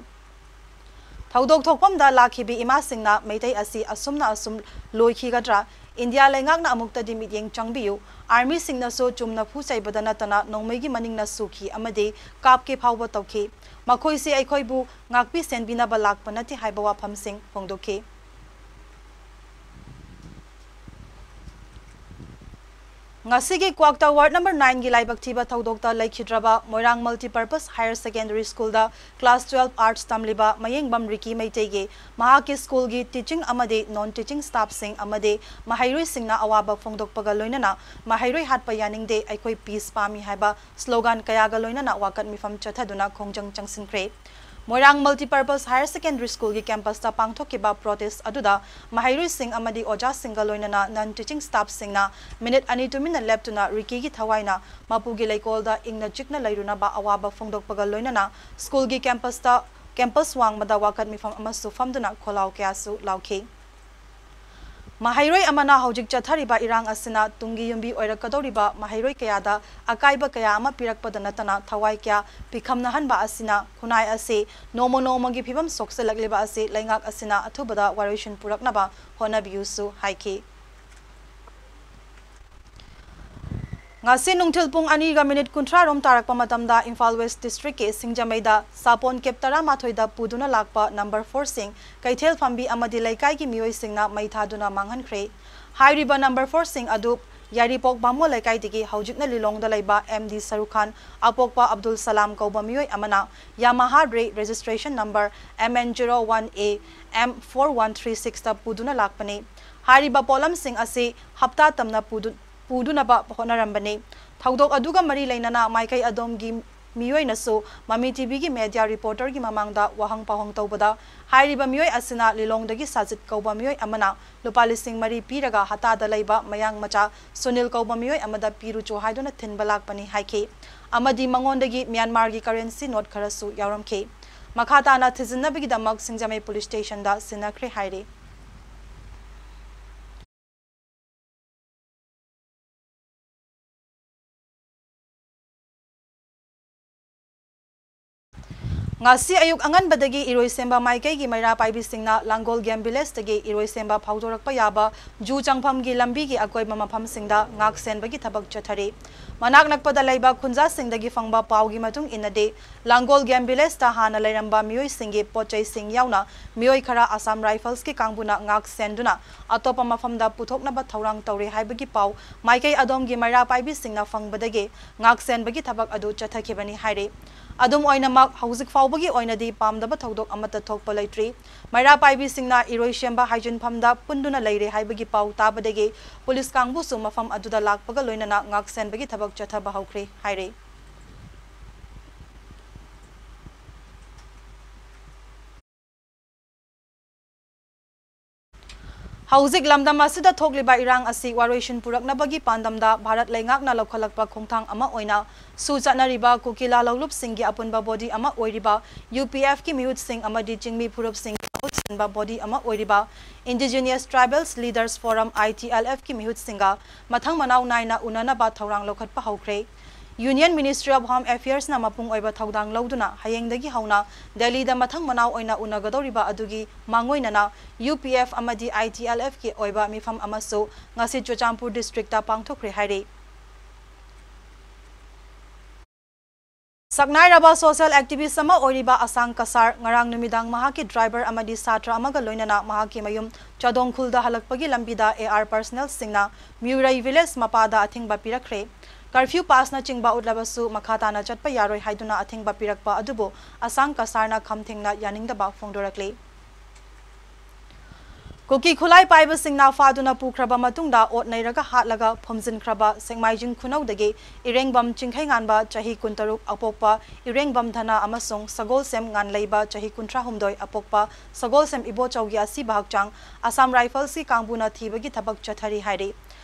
ꯊꯧꯗꯣꯛ ꯊꯣꯛꯐꯝꯗ ꯂꯥꯛꯈꯤꯕꯤ ꯏꯃꯥꯁꯤꯡꯅ ꯃꯩꯇꯩ ꯑꯁꯤ ꯑꯁꯨꯝꯅ ꯑꯁꯨꯝ ꯂꯣꯏꯈꯤꯒꯗ꯭ꯔꯥ? ꯏꯟꯗꯤꯌꯥ ꯂꯩꯉꯥꯛꯅ ꯑꯃꯨꯛꯇꯗꯤ ꯃꯤꯠꯌꯦꯡ ꯆꯪꯕꯤꯌꯨ꯫ ꯑꯥꯔꯃꯤꯁꯤꯡꯅꯁꯨ ꯆꯨꯝꯅ ꯐꯨ ꯆꯩꯕꯗ ꯅꯠꯇꯅ ꯅꯣꯡꯃꯩꯒꯤ ꯃꯅꯤꯡꯅ ꯁꯨꯈꯤ ꯑꯃꯗꯤ ꯀꯥꯞꯀꯦ ꯐꯥꯎꯕ ꯇꯧꯈꯤ꯫ ꯃꯈꯣꯏꯁꯤ ꯑꯩꯈꯣꯏꯕꯨ ꯉꯥꯛꯄꯤ ꯁꯦꯟꯕꯤꯅꯕ ꯂꯥꯛꯄ ꯅꯠꯇꯦ ꯍꯥꯏꯕ ꯋꯥꯐꯝꯁꯤꯡ ꯐꯣꯡꯗꯣꯛꯈꯤ꯫ ꯉꯁꯤꯒꯤ ꯀ꯭ꯋꯥꯛꯇ ꯋꯥꯔꯗ ꯅꯝꯕꯔ ꯅꯥꯏꯟꯒꯤ ꯂꯥꯏꯕꯛ ꯊꯤꯕ ꯊꯧꯗꯣꯛꯇ ꯂꯩꯈꯤꯗ꯭ꯔꯕ ꯃꯣꯏꯔꯥꯡ ꯃꯜꯇꯤꯄꯔꯄꯁ ꯍꯥꯌꯔ ꯁꯦꯀꯦꯟꯗꯔꯤ ꯁ꯭ꯀꯨꯜꯗ ꯀ꯭ꯂꯥꯁ ꯇꯨꯋꯦꯜꯐ ꯑꯥꯔꯠꯁ ꯇꯝꯂꯤꯕ ꯃꯌꯦꯡꯕꯝ ꯔꯤꯀꯤ ꯃꯩꯇꯩꯒꯤ ꯃꯍꯥꯛꯀꯤ ꯁ꯭ꯀꯨꯜꯒꯤ ꯇꯤꯆꯤꯡ ꯑꯃꯗꯤ ꯅꯣꯟ ꯇꯤꯆꯤꯡ ꯁ꯭ꯇꯥꯐꯁꯤꯡ ꯑꯃꯗꯤ ꯃꯍꯩꯔꯣꯏꯁꯤꯡꯅ ꯑꯋꯥꯕ ꯐꯣꯡꯗꯣꯛꯄꯒ ꯂꯣꯏꯅꯅ "ꯃꯍꯩꯔꯣꯏ ꯍꯥꯠꯄ ꯌꯥꯅꯤꯡꯗꯦ, ꯑꯩꯈꯣꯏ ꯄꯤꯁ ꯄꯥꯝꯃꯤ" ꯍꯥꯏꯕ ꯁ꯭ꯂꯣꯒꯥꯟ ꯀꯌꯥꯒ ꯂꯣꯏꯅꯅ ꯋꯥꯀꯠ ꯃꯤꯐꯝ ꯆꯠꯊꯗꯨꯅ ꯈꯣꯡꯖꯪ ꯆꯪꯁꯤꯟꯈ꯭ꯔꯦ꯫ ꯃꯣꯏꯔꯥꯡ ꯃꯜꯇꯤꯄꯔꯄꯁ ꯍꯥꯌꯔ ꯁꯦꯀꯦꯟꯗꯔꯤ ꯁ꯭ꯀꯨꯜꯒꯤ ꯀꯦꯝꯄꯁꯇ ꯄꯥꯡꯊꯣꯛꯈꯤꯕ ꯄ꯭ꯔꯣꯇꯦꯁ ꯑꯗꯨꯗ ꯃꯍꯩꯔꯣꯏꯁꯤꯡ ꯑꯃꯗꯤ ꯑꯣꯖꯥꯁꯤꯡꯒ ꯂꯣꯏꯅꯅ ꯅꯟ ꯇꯤꯆꯤꯡ ꯁ꯭ꯇꯥꯐꯁꯤꯡꯅ ꯃꯤꯅꯤꯠ ꯑꯅꯤ ꯇꯨꯃꯤꯟꯅ ꯂꯦꯞꯇꯨꯅ ꯔꯤꯀꯤꯒꯤ ꯊꯋꯥꯏꯅ ꯃꯄꯨꯒꯤ ꯂꯩꯀꯣꯜꯗ ꯏꯪꯅ ꯆꯤꯛꯅ ꯂꯩꯔꯨꯅꯕ ꯑꯋꯥꯕ ꯐꯣꯡꯗꯣꯛꯄꯒ ꯂꯣꯏꯅꯅ ꯁ꯭ꯀꯨꯜꯒꯤ ꯀꯦꯝꯄꯁꯇ, ꯀꯦꯝꯄꯁ ꯋꯥꯡꯃꯗ ꯋꯥꯀꯠ ꯃꯤꯐꯝ ꯑꯃꯁꯨ ꯐꯝꯗꯨꯅ ꯈꯣꯜꯂꯥꯎ ꯀꯌꯥꯁꯨ ꯂꯥꯎꯈꯤ꯫ ꯃꯍꯩꯔꯣꯏ ꯑꯃꯅ ꯍꯧꯖꯤꯛ ꯆꯠꯊꯔꯤꯕ ꯏꯔꯥꯡ ꯑꯁꯤꯅ ꯇꯨꯡꯒꯤ ꯌꯨꯝꯕꯤ ꯑꯣꯏꯔꯛꯀꯗꯧꯔꯤꯕ ꯃꯍꯩꯔꯣꯏ ꯀꯌꯥꯗ ꯑꯀꯥꯏꯕ ꯀꯌꯥ ꯑꯃ ꯄꯤꯔꯛꯄꯗ ꯅꯠꯇꯅ ꯊꯋꯥꯏ ꯀꯌꯥ ꯄꯤꯈꯝꯅꯍꯟꯕ ꯑꯁꯤꯅ ꯈꯨꯟꯅꯥꯏ ꯑꯁꯤ ꯅꯣꯡꯃ ꯅꯣꯡꯃꯒꯤ ꯐꯤꯕꯝ ꯁꯣꯛꯆꯤꯜꯂꯛꯂꯤꯕ ꯑꯁꯤ ꯂꯩꯉꯥꯛ ꯑꯁꯤꯅ ꯑꯊꯨꯕꯗ ꯋꯥꯔꯣꯏꯁꯤꯟ ꯄꯨꯔꯛꯅꯕ ꯍꯣꯠꯅꯕꯤꯌꯨꯁꯨ ꯍꯥꯏꯈꯤ꯫ ꯉꯁꯤ ꯅꯨꯡꯊꯤꯜ ꯄꯨꯡ ꯑꯅꯤꯒ ꯃꯤꯅꯤꯠ ꯀꯨꯟꯊ꯭ꯔꯥ ꯔꯣꯝ ꯇꯥꯔꯛꯄ ꯃꯇꯝꯗ ꯏꯝꯐꯥꯜ ꯋꯦꯁ ꯗꯤꯁꯇ꯭ꯔꯤꯛꯀꯤ ꯁꯤꯡꯖꯃꯩꯗ ꯁꯥꯄꯣꯟ ꯀꯦꯞ ꯇꯔꯥꯃꯥꯊꯣꯏꯗ ꯄꯨꯗꯨꯅ ꯂꯥꯛꯄ ꯅꯝꯕꯔ ꯐꯣꯔꯁꯤꯡ ꯀꯩꯊꯦꯜ ꯐꯝꯕꯤ ꯑꯃꯗꯤ ꯂꯩꯀꯥꯏꯒꯤ ꯃꯤꯑꯣꯏꯁꯤꯡꯅ ꯃꯩ ꯊꯥꯗꯨꯅ ꯃꯥꯡꯍꯟꯈ꯭ꯔꯦ꯫ ꯍꯥꯏꯔꯤꯕ number four ꯁꯤꯡ ꯑꯗꯨ ꯌꯥꯏꯔꯤꯄꯣꯛ ꯕꯥꯃꯣꯟ ꯂꯩꯀꯥꯏꯗꯒꯤ ꯍꯧꯖꯤꯛꯅ ꯂꯤꯂꯣꯡꯗ ꯂꯩꯕ M D ꯁꯔꯨꯈ ꯈꯥꯟ, ꯑꯄꯣꯛꯄ ꯑꯕꯗꯨꯜ ꯁꯂꯥꯝ ꯀꯧꯕ ꯃꯤꯑꯣꯏ ꯑꯃꯅ Yamaha Dre registration number M N zero one A M four one three six ꯇ ꯄꯨꯗꯨꯅ ꯂꯥꯛꯄꯅꯤ꯫ ꯍꯥꯏꯔꯤꯕ ꯄꯣꯠꯂꯝꯁꯤꯡ ꯑꯁꯤ ꯍꯞꯇꯥ ꯇꯝꯅ ꯄꯨꯗꯨ-, ꯄꯨꯗꯨꯅꯕ ꯍꯣꯠꯅꯔꯝꯕꯅꯤ꯫ ꯊꯧꯗꯣꯛ ꯑꯗꯨꯒ ꯃꯔꯤ ꯂꯩꯅꯅ ꯃꯥꯏꯀꯩ ꯑꯗꯣꯝꯒꯤ ꯃꯤꯑꯣꯏꯅꯁꯨ ꯃꯃꯤ ꯇꯤꯚꯤꯒꯤ media reporterꯒꯤ ꯃꯃꯥꯡꯗ ꯋꯥꯍꯪ ꯄꯥꯎꯍꯪ ꯇꯧꯕꯗ, ꯍꯥꯏꯔꯤꯕ ꯃꯤꯑꯣꯏ ꯑꯁꯤꯅ ꯂꯤꯂꯣꯡꯗꯒꯤ ꯁꯥꯖꯤꯠ ꯀꯧꯕ ꯃꯤꯑꯣꯏ ꯑꯃꯅ ꯂꯨꯄꯥ ꯂꯤꯁꯤꯡ ꯃꯔꯤ ꯄꯤꯔꯒ ꯍꯇꯥꯗ ꯂꯩꯕ ꯃꯌꯥꯡ ꯃꯆꯥ ꯁꯨꯅꯤꯜ ꯀꯧꯕ ꯃꯤꯑꯣꯏ ꯑꯃꯗ ꯄꯤꯔꯨꯆꯣ ꯍꯥꯏꯗꯨꯅ ꯊꯤꯟꯕ ꯂꯥꯛꯄꯅꯤ ꯍꯥꯏꯈꯤ꯫ ꯑꯃꯗꯤ ꯃꯉꯣꯟꯗꯒꯤ ꯃ꯭ꯌꯥꯟꯃꯥꯔꯒꯤ currency note ꯈꯔꯁꯨ ꯌꯥꯎꯔꯝꯈꯤ꯫ ꯃꯈꯥ ꯇꯥꯅ ꯊꯤꯖꯤꯟꯅꯕꯒꯤꯗꯃꯛ ꯁꯤꯡꯖꯃꯩ police stationꯗ ꯁꯤꯟꯅꯈ꯭ꯔꯦ ꯍꯥꯏꯔꯤ꯫ ꯉꯁꯤ ꯑꯌꯨꯛ ꯑꯉꯟꯕꯗꯒꯤ ꯏꯔꯣꯏꯁꯦꯝꯕ ꯃꯥꯏꯀꯩꯒꯤ ꯃꯩꯔꯥ ꯄꯥꯏꯕꯤꯁꯤꯡꯅ ꯂꯥꯡꯒꯣꯜ game villageꯇꯒꯤ ꯏꯔꯣꯏꯁꯦꯝꯕ ꯐꯥꯎꯗꯣꯔꯛꯄ ꯌꯥꯕ ꯖꯨ ꯆꯪꯐꯝꯒꯤ ꯂꯝꯕꯤꯒꯤ ꯑꯀꯣꯏꯕ ꯃꯐꯝꯁꯤꯡꯗ ꯉꯥꯛ ꯁꯦꯟꯕꯒꯤ ꯊꯕꯛ ꯆꯠꯊꯔꯤ꯫ ꯃꯅꯥꯛ ꯅꯛꯄꯗ ꯂꯩꯕ ꯈꯨꯟꯖꯥꯁꯤꯡꯗꯒꯤ ꯐꯪꯕ ꯄꯥꯎꯒꯤ ꯃꯇꯨꯡ ꯏꯟꯅꯗꯤ, ꯂꯥꯡꯒꯣꯜ game villageꯇ ꯍꯥꯟꯅ ꯂꯩꯔꯝꯕ ꯃꯤꯑꯣꯏꯁꯤꯡꯒꯤ ꯄꯣꯠ ꯆꯩꯁꯤꯡ ꯌꯥꯎꯅ ꯃꯤꯑꯣꯏ ꯈꯔ Assam Riflesꯀꯤ ꯀꯥꯡꯕꯨꯅ ꯉꯥꯛ ꯁꯦꯟꯗꯨꯅ ꯑꯇꯣꯞꯄ ꯃꯐꯝꯗ ꯄꯨꯊꯣꯛꯅꯕ ꯊꯧꯔꯥꯡ ꯇꯧꯔꯤ ꯍꯥꯏꯕꯒꯤ ꯄꯥꯎ ꯃꯥꯏꯀꯩ ꯑꯗꯣꯝꯒꯤ ꯃꯩꯔꯥ ꯄꯥꯏꯕꯤꯁꯤꯡꯅ ꯐꯪꯕꯗꯒꯤ ꯉꯥꯛ ꯁꯦꯟꯕꯒꯤ ꯊꯕꯛ ꯑꯗꯨ ꯆꯠꯊꯈꯤꯕꯅꯤ ꯍꯥꯏꯔꯤ꯫ ꯑꯗꯨꯝ ꯑꯣꯏꯅꯃꯛ, ꯍꯧꯖꯤꯛ ꯐꯥꯎꯕꯒꯤ ꯑꯣꯏꯅꯗꯤ ꯄꯥꯝꯗꯕ ꯊꯧꯗꯣꯛ ꯑꯃꯠꯇ ꯊꯣꯛꯄ ꯂꯩꯇ꯭ꯔꯤ꯫ ꯃꯩꯔꯥ ꯄꯥꯏꯕꯤꯁꯤꯡꯅ ꯏꯔꯣꯏꯁꯦꯝꯕ ꯍꯥꯏꯖꯤꯟꯐꯝꯗ ꯄꯨꯟꯗꯨꯅ ꯂꯩꯔꯦ ꯍꯥꯏꯕꯒꯤ ꯄꯥꯎ ꯇꯥꯕꯗꯒꯤ ꯄꯨꯂꯤꯁ ꯀꯥꯡꯕꯨꯁꯨ ꯃꯐꯝ ꯑꯗꯨꯗ ꯂꯥꯛꯄꯒ ꯂꯣꯏꯅꯅ ꯉꯥꯛ ꯁꯦꯟꯕꯒꯤ ꯊꯕꯛ ꯆꯠꯊꯕ ꯍꯧꯈ꯭ꯔꯦ ꯍꯥꯏꯔꯤ꯫ ꯍꯧꯖꯤꯛ ꯂꯝꯗꯝ ꯑꯁꯤꯗ ꯊꯣꯛꯂꯤꯕ ꯏꯔꯥꯡ ꯑꯁꯤ ꯋꯥꯔꯣꯏꯁꯤꯟ ꯄꯨꯔꯛꯅꯕꯒꯤ ꯄꯥꯟꯗꯝꯗ ꯚꯥꯔꯠ ꯂꯩꯉꯥꯛꯅ ꯂꯧꯈꯠꯂꯛꯄ ꯈꯣꯡꯊꯥꯡ ꯑꯃ ꯑꯣꯏꯅ ꯁꯨ ꯆꯠꯅꯔꯤꯕ ꯀꯨꯀꯤ ꯂꯥꯂꯣꯡꯂꯨꯞꯁꯤꯡꯒꯤ ꯑꯄꯨꯟꯕ body ꯑꯃ ꯑꯣꯏꯔꯤꯕ UPFꯀꯤ ꯃꯤꯍꯨꯠꯁꯤꯡ ꯑꯃꯗꯤ ꯆꯤꯡꯃꯤ ꯐꯨꯔꯨꯞꯁꯤꯡꯒꯤ ꯃꯍꯨꯠ ꯁꯤꯟꯕ body ꯑꯃ ꯑꯣꯏꯔꯤꯕ Indigenous Tribals Leaders Forum, ITLFꯀꯤ ꯃꯤꯍꯨꯠꯁꯤꯡꯒ ꯃꯊꯪ ꯃꯅꯥꯎ ꯅꯥꯏꯅ ꯎꯅꯅꯕ ꯊꯧꯔꯥꯡ ꯂꯧꯈꯠꯄ ꯍꯧꯈ꯭ꯔꯦ꯫ Union Ministry of Home Affairsꯅ ꯃꯄꯨꯡ ꯑꯣꯏꯕ ꯊꯧꯗꯥꯡ ꯂꯧꯗꯨꯅ ꯍꯌꯦꯡꯗꯒꯤ ꯍꯧꯅ ꯗꯦꯜꯂꯤꯗ ꯃꯊꯪ ꯃꯅꯥꯎ ꯑꯣꯏꯅ ꯎꯅꯒꯗꯧꯔꯤꯕ ꯑꯗꯨꯒꯤ ꯃꯥꯡꯑꯣꯏꯅꯅ UPF ꯑꯃꯗꯤ ITLFꯀꯤ ꯑꯣꯏꯕ ꯃꯤꯐꯝ ꯑꯃꯁꯨ ꯉꯁꯤ ꯆꯨꯔꯆꯥꯟꯄꯨꯔ districtꯇ ꯄꯥꯡꯊꯣꯛꯈ꯭ꯔꯦ ꯍꯥꯏꯔꯤ꯫ ꯁꯛꯅꯥꯏꯔꯕ social activist ꯑꯃ ꯑꯣꯏꯔꯤꯕ ꯑꯁꯥꯡ ꯀꯁꯥꯔ ꯉꯔꯥꯡ ꯅꯨꯃꯤꯗꯥꯡ ꯃꯍꯥꯛꯀꯤ driver ꯑꯃꯗꯤ ꯁꯥꯇ꯭ꯔ ꯑꯃꯒ ꯂꯣꯏꯅꯅ ꯃꯍꯥꯛꯀꯤ ꯃꯌꯨꯝ ꯆꯥꯗꯣꯡ ꯈꯨꯜꯗ ꯍꯜꯂꯛꯄꯒꯤ ꯂꯝꯕꯤꯗ AR personnelꯁꯤꯡꯅ ꯃ꯭ꯌꯨꯔꯩ village ꯃꯄꯥꯗ ꯑꯊꯤꯡꯕ ꯄꯤꯔꯛꯈ꯭ꯔꯦ꯫ Curfew passꯅꯆꯤꯡꯕ ꯎꯠꯂꯕꯁꯨ ꯃꯈꯥ ꯇꯥꯅ ꯆꯠꯄ ꯌꯥꯔꯣꯏ ꯍꯥꯏꯗꯨꯅ ꯑꯊꯤꯡꯕ ꯄꯤꯔꯛꯄ ꯑꯗꯨꯕꯨ ꯑꯁꯥꯡ ꯀꯁꯥꯔꯅ ꯈꯝ ꯊꯦꯡꯅ ꯌꯥꯅꯤꯡꯗꯕ ꯐꯣꯡꯗꯣꯔꯛꯂꯤ꯫ ꯀꯨꯀꯤ ꯈꯨꯠꯂꯥꯏ ꯄꯥꯏꯕꯁꯤꯡꯅ ꯐꯥꯗꯨꯅ ꯄꯨꯈ꯭ꯔꯕ ꯃꯇꯨꯡꯗ ꯑꯣꯠ ꯅꯩꯔꯒ ꯍꯥꯠꯂꯒ ꯐꯨꯝꯖꯤꯟꯈ꯭ꯔꯕ ꯁꯦꯛꯃꯥꯏꯖꯤꯡ ꯈꯨꯅꯧꯗꯒꯤ ꯏꯔꯦꯡꯕꯝ ꯆꯤꯡꯈꯩꯉꯥꯟꯕ ꯆꯍꯤ ꯀꯨꯟꯇꯔꯨꯛ ꯑꯄꯣꯛꯄ ꯏꯔꯦꯡꯕꯝ ꯙꯅ ꯑꯃꯁꯨꯡ ꯁꯒꯣꯜꯁꯦꯝ ꯉꯥꯟꯂꯩꯕ ꯆꯍꯤ ꯀꯨꯟꯊ꯭ꯔꯥꯍꯨꯝꯗꯣꯏ ꯑꯄꯣꯛꯄ ꯁꯒꯣꯜꯁꯦꯝ ꯏꯕꯣꯆꯧꯒꯤ ꯑꯁꯤꯕ ꯍꯛꯆꯥꯡ Assam Riflesꯀꯤ ꯀꯥꯡꯕꯨꯅ ꯊꯤꯕꯒꯤ ꯊꯕꯛ ꯆꯠꯊꯔꯤ ꯍꯥꯏꯔꯤ꯫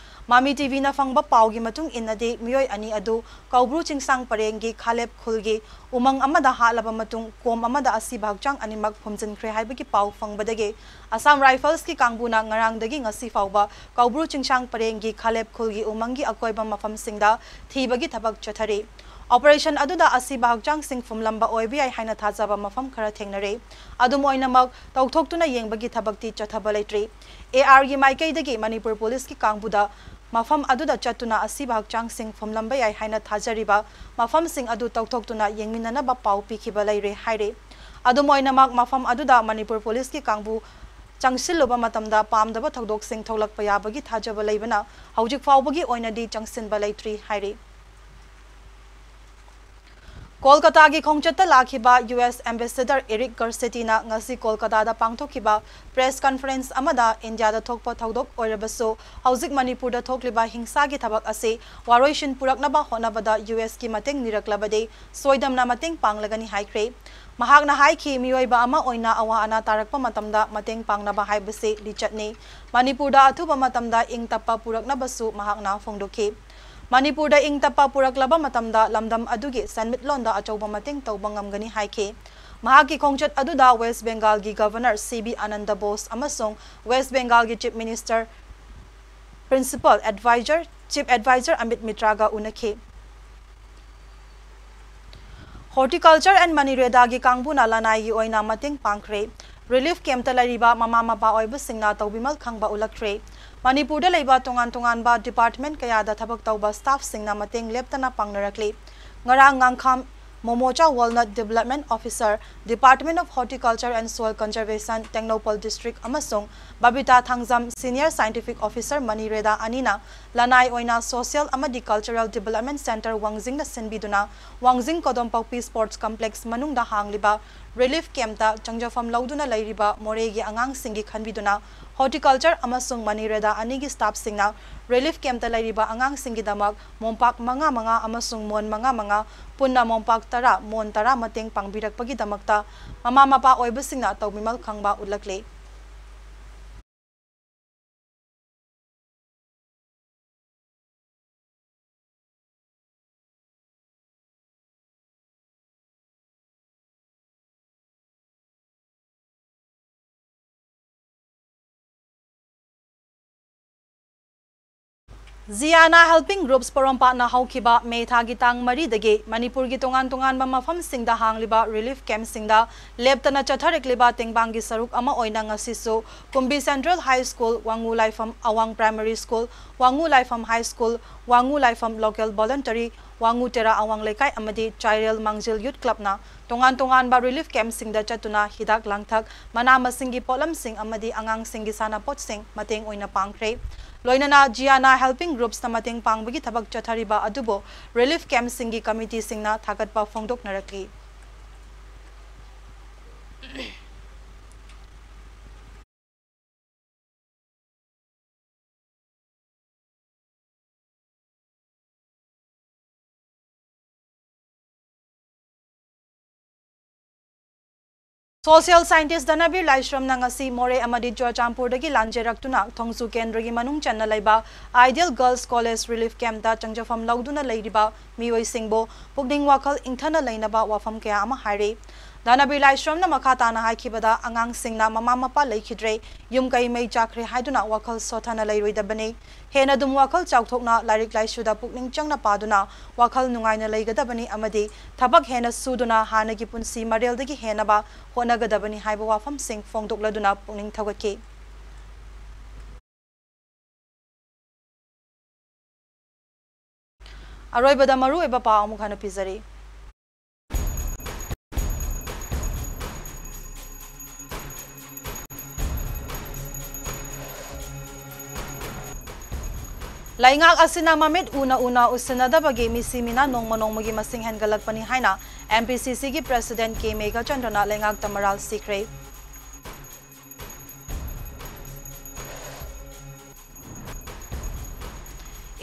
ꯃꯃꯤ TVꯅ ꯐꯪꯕ ꯄꯥꯎꯒꯤ ꯃꯇꯨꯡ ꯏꯟꯅꯗꯤ ꯃꯤꯑꯣꯏ ꯑꯅꯤ ꯑꯗꯨ ꯀꯧꯕ꯭ꯔꯨ ꯆꯤꯡꯁꯥꯡ ꯄꯔꯦꯡꯒꯤ ꯈꯥꯂꯦꯞ ꯈꯨꯜꯒꯤ ꯎꯃꯪ ꯑꯃꯗ ꯍꯥꯠꯂꯕ ꯃꯇꯨꯡ ꯀꯣꯝ ꯑꯃꯗ ꯑꯁꯤꯕ ꯍꯛꯆꯥꯡ ꯑꯅꯤꯃꯛ ꯐꯨꯝꯖꯤꯟꯈ꯭ꯔꯦ ꯍꯥꯏꯕꯒꯤ ꯄꯥꯎ ꯐꯪꯕꯗꯒꯤ Assam Riflesꯀꯤ ꯀꯥꯡꯕꯨꯅ ꯉꯔꯥꯡꯗꯒꯤ ꯉꯁꯤ ꯐꯥꯎꯕ ꯀꯧꯕ꯭ꯔꯨ ꯆꯤꯡꯁꯥꯡ ꯄꯔꯦꯡꯒꯤ ꯈꯥꯂꯦꯞ ꯈꯨꯜꯒꯤ ꯎꯃꯪꯒꯤ ꯑꯀꯣꯏꯕ ꯃꯐꯝꯁꯤꯡꯗ ꯊꯤꯕꯒꯤ ꯊꯕꯛ ꯆꯠꯊꯔꯤ꯫ Operation ꯑꯗꯨꯗ ꯑꯁꯤꯕ ꯍꯛꯆꯥꯡꯁꯤꯡ ꯐꯨꯝꯂꯝꯕ ꯑꯣꯏꯕ ꯌꯥꯏ ꯍꯥꯏꯅ ꯊꯥꯖꯕ ꯃꯐꯝ ꯈꯔ ꯊꯦꯡꯅꯔꯦ꯫ ꯑꯗꯨꯝ ꯑꯣꯏꯅꯃꯛ ꯇꯧꯊꯣꯛꯇꯨꯅ ꯌꯦꯡꯕꯒꯤ ꯊꯕꯛꯇꯤ ꯆꯠꯊꯕ ꯂꯩꯇ꯭ꯔꯤ꯫ ARꯒꯤ ꯃꯥꯏꯀꯩꯗꯒꯤ ꯃꯅꯤꯄꯨꯔ ꯄꯨꯂꯤꯁꯀꯤ ꯀꯥꯡꯕꯨꯗ ꯃꯐꯝ ꯑꯗꯨꯗ ꯆꯠꯇꯨꯅ ꯑꯁꯤꯕ ꯍꯛꯆꯥꯡꯁꯤꯡ ꯐꯨꯝꯂꯝꯕ ꯌꯥꯏ ꯍꯥꯏꯅ ꯊꯥꯖꯔꯤꯕ ꯃꯐꯝꯁꯤꯡ ꯑꯗꯨ ꯇꯧꯊꯣꯛꯇꯨꯅ ꯌꯦꯡꯃꯤꯟꯅꯅꯕ ꯄꯥꯎ ꯄꯤꯈꯤꯕ ꯂꯩꯔꯦ ꯍꯥꯏꯔꯤ꯫ ꯑꯗꯨꯝ ꯑꯣꯏꯅꯃꯛ ꯃꯐꯝ ꯑꯗꯨꯗ ꯃꯅꯤꯄꯨꯔ ꯄꯨꯂꯤꯁꯀꯤ ꯀꯥꯡꯕꯨ ꯆꯪꯁꯤꯜꯂꯨꯕ ꯃꯇꯝꯗ ꯄꯥꯝꯗꯕ ꯊꯧꯗꯣꯛꯁꯤꯡ ꯊꯣꯛꯂꯛꯄ ꯌꯥꯕꯒꯤ ꯊꯥꯖꯕ ꯂꯩꯕꯅ ꯍꯧꯖꯤꯛ ꯐꯥꯎꯕꯒꯤ ꯑꯣꯏꯅꯗꯤ ꯆꯪꯁꯤꯟꯕ ꯂꯩꯇ꯭ꯔꯤ ꯍꯥꯏꯔꯤ꯫ ꯀꯣꯜꯀꯇꯥꯒꯤ ꯈꯣꯡꯆꯠꯇ ꯂꯥꯛꯈꯤꯕ US Ambassador Eric Garcettiꯅ ꯉꯁꯤ ꯀꯣꯜꯀꯇꯥꯗ ꯄꯥꯡꯊꯣꯛꯈꯤꯕ press conference ꯑꯃꯗ ꯏꯟꯗꯤꯌꯥꯗ ꯊꯣꯛꯄ ꯊꯧꯗꯣꯛ ꯑꯣꯏꯔꯕꯁꯨ ꯍꯧꯖꯤꯛ ꯃꯅꯤꯄꯨꯔꯗ ꯊꯣꯛꯂꯤꯕ ꯍꯤꯡꯁꯥꯒꯤ ꯊꯕꯛ ꯑꯁꯤ ꯋꯥꯔꯣꯏꯁꯤꯟ ꯄꯨꯔꯛꯅꯕ ꯍꯣꯠꯅꯕꯗ USꯀꯤ ꯃꯇꯦꯡ ꯅꯤꯔꯛꯂꯕꯗꯤ ꯁꯣꯏꯗꯝꯅ ꯃꯇꯦꯡ ꯄꯥꯡꯂꯒꯅꯤ ꯍꯥꯏꯈ꯭ꯔꯦ꯫ ꯃꯍꯥꯛꯅ ꯍꯥꯏꯈꯤ, ꯃꯤꯑꯣꯏꯕ ꯑꯃ ꯑꯣꯏꯅ ꯑꯋꯥ ꯑꯅꯥ ꯇꯥꯔꯛꯄ ꯃꯇꯝꯗ ꯃꯇꯦꯡ ꯄꯥꯡꯅꯕ ꯍꯥꯏꯕꯁꯤ ꯂꯤꯆꯠꯅꯤ꯫ ꯃꯅꯤꯄꯨꯔꯗ ꯑꯊꯨꯕ ꯃꯇꯝꯗ ꯏꯪ ꯇꯞꯄ ꯄꯨꯔꯛꯅꯕꯁꯨ ꯃꯍꯥꯛꯅ ꯐꯣꯡꯗꯣꯛꯈꯤ꯫ ꯃꯅꯤꯄꯨꯔꯗ ꯏꯪ ꯇꯞꯄ ꯄꯨꯔꯛꯂꯕ ꯃꯇꯝꯗ ꯂꯝꯗꯝ ꯑꯗꯨꯒꯤ ꯁꯦꯟꯃꯤꯠꯂꯣꯟꯗ ꯑꯆꯧꯕ ꯃꯇꯦꯡ ꯇꯧꯕ ꯉꯝꯒꯅꯤ ꯍꯥꯏꯈꯤ꯫ ꯃꯍꯥꯛꯀꯤ ꯈꯣꯡꯆꯠ ꯑꯗꯨꯗ West Bengalꯒꯤ Governor C B Ananda Bose ꯑꯃꯁꯨꯡ West Bengalꯒꯤ Chief Minister Principal Advisor, Chief Advisor Amit Mitraꯒ ꯎꯅꯈꯤ꯫ Horticulture and MNREGAꯒꯤ ꯀꯥꯡꯕꯨꯅ ꯂꯅꯥꯏꯒꯤ ꯑꯣꯏꯅ ꯃꯇꯦꯡ ꯄꯥꯡꯈ꯭ꯔꯦ꯫ Relief campꯇ ꯂꯩꯔꯤꯕ ꯃꯃꯥ ꯃꯄꯥ ꯑꯣꯏꯕꯁꯤꯡꯅ ꯇꯧꯕꯤꯃꯜ ꯈꯪꯕ ꯎꯠꯂꯛꯈ꯭ꯔꯦ꯫ ꯃꯅꯤꯄꯨꯔꯗ ꯂꯩꯕ ꯇꯣꯉꯥꯟ ꯇꯣꯉꯥꯟꯕ department ꯀꯌꯥꯗ ꯊꯕꯛ ꯇꯧꯕ staffꯁꯤꯡꯅ ꯃꯇꯦꯡ ꯂꯦꯞꯇꯅ ꯄꯥꯡꯅꯔꯛꯂꯤ꯫ ꯉꯔꯥꯡ ꯉꯥꯡꯈꯥꯝ ꯃꯣꯃꯣꯆꯥ ꯋꯥꯜꯅꯠ, Development Officer, Department of Horticulture and Soil Conservation, Tengnoupal District, ꯑꯃꯁꯨꯡ Babita Thangjam, Senior Scientific Officer, ꯃꯅꯤꯔꯦꯗꯥ ꯑꯅꯤꯅ ꯂꯅꯥꯏ ꯑꯣꯏꯅ Social ꯑꯃꯗꯤ Cultural Development Centre ꯋꯥꯡꯖꯤꯡꯅ ꯁꯤꯟꯕꯤꯗꯨꯅ ꯋꯥꯡꯖꯤꯡ ꯀꯣꯗꯣꯝꯄꯣꯛꯄꯤ Sports Complex ꯃꯅꯨꯡꯗ ꯍꯥꯡꯂꯤꯕ relief campꯇ ꯆꯪꯖꯐꯝ ꯂꯧꯗꯨꯅ ꯂꯩꯔꯤꯕ ꯃꯣꯔꯦꯒꯤ ꯑꯉꯥꯡꯁꯤꯡꯒꯤ ꯈꯟꯕꯤꯗꯨꯅ Horticulture ꯑꯃꯁꯨꯡ ꯃꯅꯤꯔꯦꯗꯥ ꯑꯅꯤꯒꯤ staffꯁꯤꯡꯅ relief campꯇ ꯂꯩꯔꯤꯕ ꯑꯉꯥꯡꯁꯤꯡꯒꯤꯗꯃꯛ ꯃꯣꯝꯄꯥꯛ ꯃꯉꯥ ꯃꯉꯥ ꯑꯃꯁꯨꯡ ꯃꯣꯟ ꯃꯉꯥ ꯃꯉꯥ, ꯄꯨꯟꯅ ꯃꯣꯝꯄꯥꯛ ꯇꯔꯥ, ꯃꯣꯟ ꯇꯔꯥ ꯃꯇꯦꯡ ꯄꯥꯡꯕꯤꯔꯛꯄꯒꯤꯗꯃꯛꯇ ꯃꯃꯥ ꯃꯄꯥ ꯑꯣꯏꯕꯁꯤꯡꯅ ꯇꯧꯕꯤꯃꯜ ꯈꯪꯕ ꯎꯠꯂꯛꯂꯤ꯫ ꯖꯤꯌꯥꯅꯥ Helping Groups ꯄꯣꯔꯣꯝꯄꯥꯠꯅ ꯍꯧꯈꯤꯕ ꯃꯦ ꯊꯥꯒꯤ ꯇꯥꯡ ꯃꯔꯤꯗꯒꯤ ꯃꯅꯤꯄꯨꯔꯒꯤ ꯇꯣꯉꯥꯟ ꯇꯣꯉꯥꯟꯕ ꯃꯐꯝꯁꯤꯡꯗ ꯍꯥꯡꯂꯤꯕ relief campꯁꯤꯡꯗ ꯂꯦꯞꯇꯅ ꯆꯠꯊꯔꯛꯂꯤꯕ ꯇꯦꯡꯕꯥꯡꯒꯤ ꯁꯔꯨꯛ ꯑꯃ ꯑꯣꯏꯅ ꯉꯁꯤꯁꯨ ꯀꯨꯝꯕꯤ Central High School, ꯋꯥꯉꯨ ꯂꯥꯏꯐꯝ ꯑꯋꯥꯡ Primary School, ꯋꯥꯉꯨ ꯂꯥꯏꯐꯝ High School, ꯋꯥꯉꯨ ꯂꯥꯏꯐꯝ Local Voluntary, ꯋꯥꯉꯨ ꯇꯦꯔꯥ ꯑꯋꯥꯡ ꯂꯩꯀꯥꯏ ꯑꯃꯗꯤ ꯆꯥꯏꯔꯦꯜ ꯃꯥꯡꯖꯤꯜ Youth Clubꯅ ꯇꯣꯉꯥꯟ ꯇꯣꯉꯥꯟꯕ relief campꯁꯤꯡꯗ ꯆꯠꯇꯨꯅ ꯍꯤꯗꯥꯛ ꯂꯥꯡꯊꯛ, ꯃꯅꯥ ꯃꯁꯤꯡꯒꯤ ꯄꯣꯠꯂꯝꯁꯤꯡ ꯑꯃꯗꯤ ꯑꯉꯥꯡꯁꯤꯡꯒꯤ ꯁꯥꯟꯅꯄꯣꯠꯁꯤꯡ ꯃꯇꯦꯡ ꯑꯣꯏꯅ ꯄꯥꯡꯈ꯭ꯔꯦ꯫ ꯂꯣꯏꯅꯅ ꯖꯤꯌꯥꯅꯥ Helping Groupsꯅ ꯃꯇꯦꯡ ꯄꯥꯡꯕꯒꯤ ꯊꯕꯛ ꯆꯠꯊꯔꯤꯕ ꯑꯗꯨꯕꯨ relief campꯁꯤꯡꯒꯤ committeeꯁꯤꯡꯅ ꯊꯥꯒꯠꯄ ꯐꯣꯡꯗꯣꯛꯅꯔꯛꯂꯤ꯫ Social scientist ꯙꯅꯕꯤꯔ ꯂꯥꯏꯁ꯭ꯔꯝꯅ ꯉꯁꯤ ꯃꯣꯔꯦ ꯑꯃꯗꯤ ꯆꯨꯔꯆꯥꯟꯄꯨꯔꯗꯒꯤ ꯂꯥꯟꯖꯦꯔꯛꯇꯨꯅ ꯊꯣꯡꯖꯨ ꯀꯦꯟꯗ꯭ꯔꯒꯤ ꯃꯅꯨꯡ ꯆꯟꯅ ꯂꯩꯕ Ideal Girls College Relief Campꯇ ꯆꯪꯖꯐꯝ ꯂꯧꯗꯨꯅ ꯂꯩꯔꯤꯕ ꯃꯤꯑꯣꯏꯁꯤꯡꯕꯨ ꯄꯨꯛꯅꯤꯡ ꯋꯥꯈꯜ ꯏꯪꯊꯅ ꯂꯩꯅꯕ ꯋꯥꯐꯝ ꯀꯌꯥ ꯑꯃ ꯍꯥꯏꯔꯤ꯫ ꯙꯅꯕꯤꯔ ꯂꯥꯏꯁ꯭ꯔꯝꯅ ꯃꯈꯥ ꯇꯥꯅ ꯍꯥꯏꯈꯤꯕꯗ, ꯑꯉꯥꯡꯁꯤꯡꯅ ꯃꯃꯥ ꯃꯄꯥ ꯂꯩꯈꯤꯗ꯭ꯔꯦ, ꯌꯨꯝ ꯀꯩ ꯃꯩ ꯆꯥꯛꯈ꯭ꯔꯦ ꯍꯥꯏꯗꯨꯅ ꯋꯥꯈꯜ ꯁꯣꯊꯅ ꯂꯩꯔꯣꯏꯗꯕꯅꯤ꯫ ꯍꯦꯟꯅ ꯑꯗꯨꯝ ꯋꯥꯈꯜ ꯆꯥꯎꯊꯣꯛꯅ ꯂꯥꯏꯔꯤꯛ ꯂꯥꯏꯁꯨꯗ ꯄꯨꯛꯅꯤꯡ ꯆꯪꯅ ꯄꯥꯗꯨꯅ ꯋꯥꯈꯜ ꯅꯨꯡꯉꯥꯏꯅ ꯂꯩꯒꯗꯕꯅꯤ ꯑꯃꯗꯤ ꯊꯕꯛ ꯍꯦꯟꯅ ꯁꯨꯗꯨꯅ ꯍꯥꯟꯅꯒꯤ ꯄꯨꯟꯁꯤ ꯃꯔꯦꯜꯗꯒꯤ ꯍꯦꯟꯅꯕ ꯍꯣꯠꯅꯒꯗꯕꯅꯤ ꯍꯥꯏꯕ ꯋꯥꯐꯝꯁꯤꯡ ꯐꯣꯡꯗꯣꯛꯂꯗꯨꯅ ꯄꯨꯛꯅꯤꯡ ꯊꯧꯒꯠꯈꯤ꯫ ꯑꯔꯣꯏꯕꯗ ꯃꯔꯨꯑꯣꯏꯕ ꯄꯥꯎ ꯑꯃꯨꯛ ꯍꯟꯅ ꯄꯤꯖꯔꯤ꯫ ꯂꯩꯉꯥꯛ ꯑꯁꯤꯅ ꯃꯃꯤꯠ ꯎꯅ ꯎꯅ ꯎꯁꯤꯟꯅꯗꯕꯒꯤ ꯃꯤꯁꯤ ꯃꯤꯅꯥ ꯅꯣꯡꯃ ꯅꯣꯡꯃꯒꯤ ꯃꯁꯤꯡ ꯍꯦꯟꯒꯠꯂꯛꯄꯅꯤ ꯍꯥꯏꯅ M P C Cꯒꯤ President K ꯃꯦꯘꯆꯟꯗ꯭ꯔꯅ ꯂꯩꯉꯥꯛꯇ ꯃꯔꯥꯜ ꯁꯤꯈ꯭ꯔꯦ꯫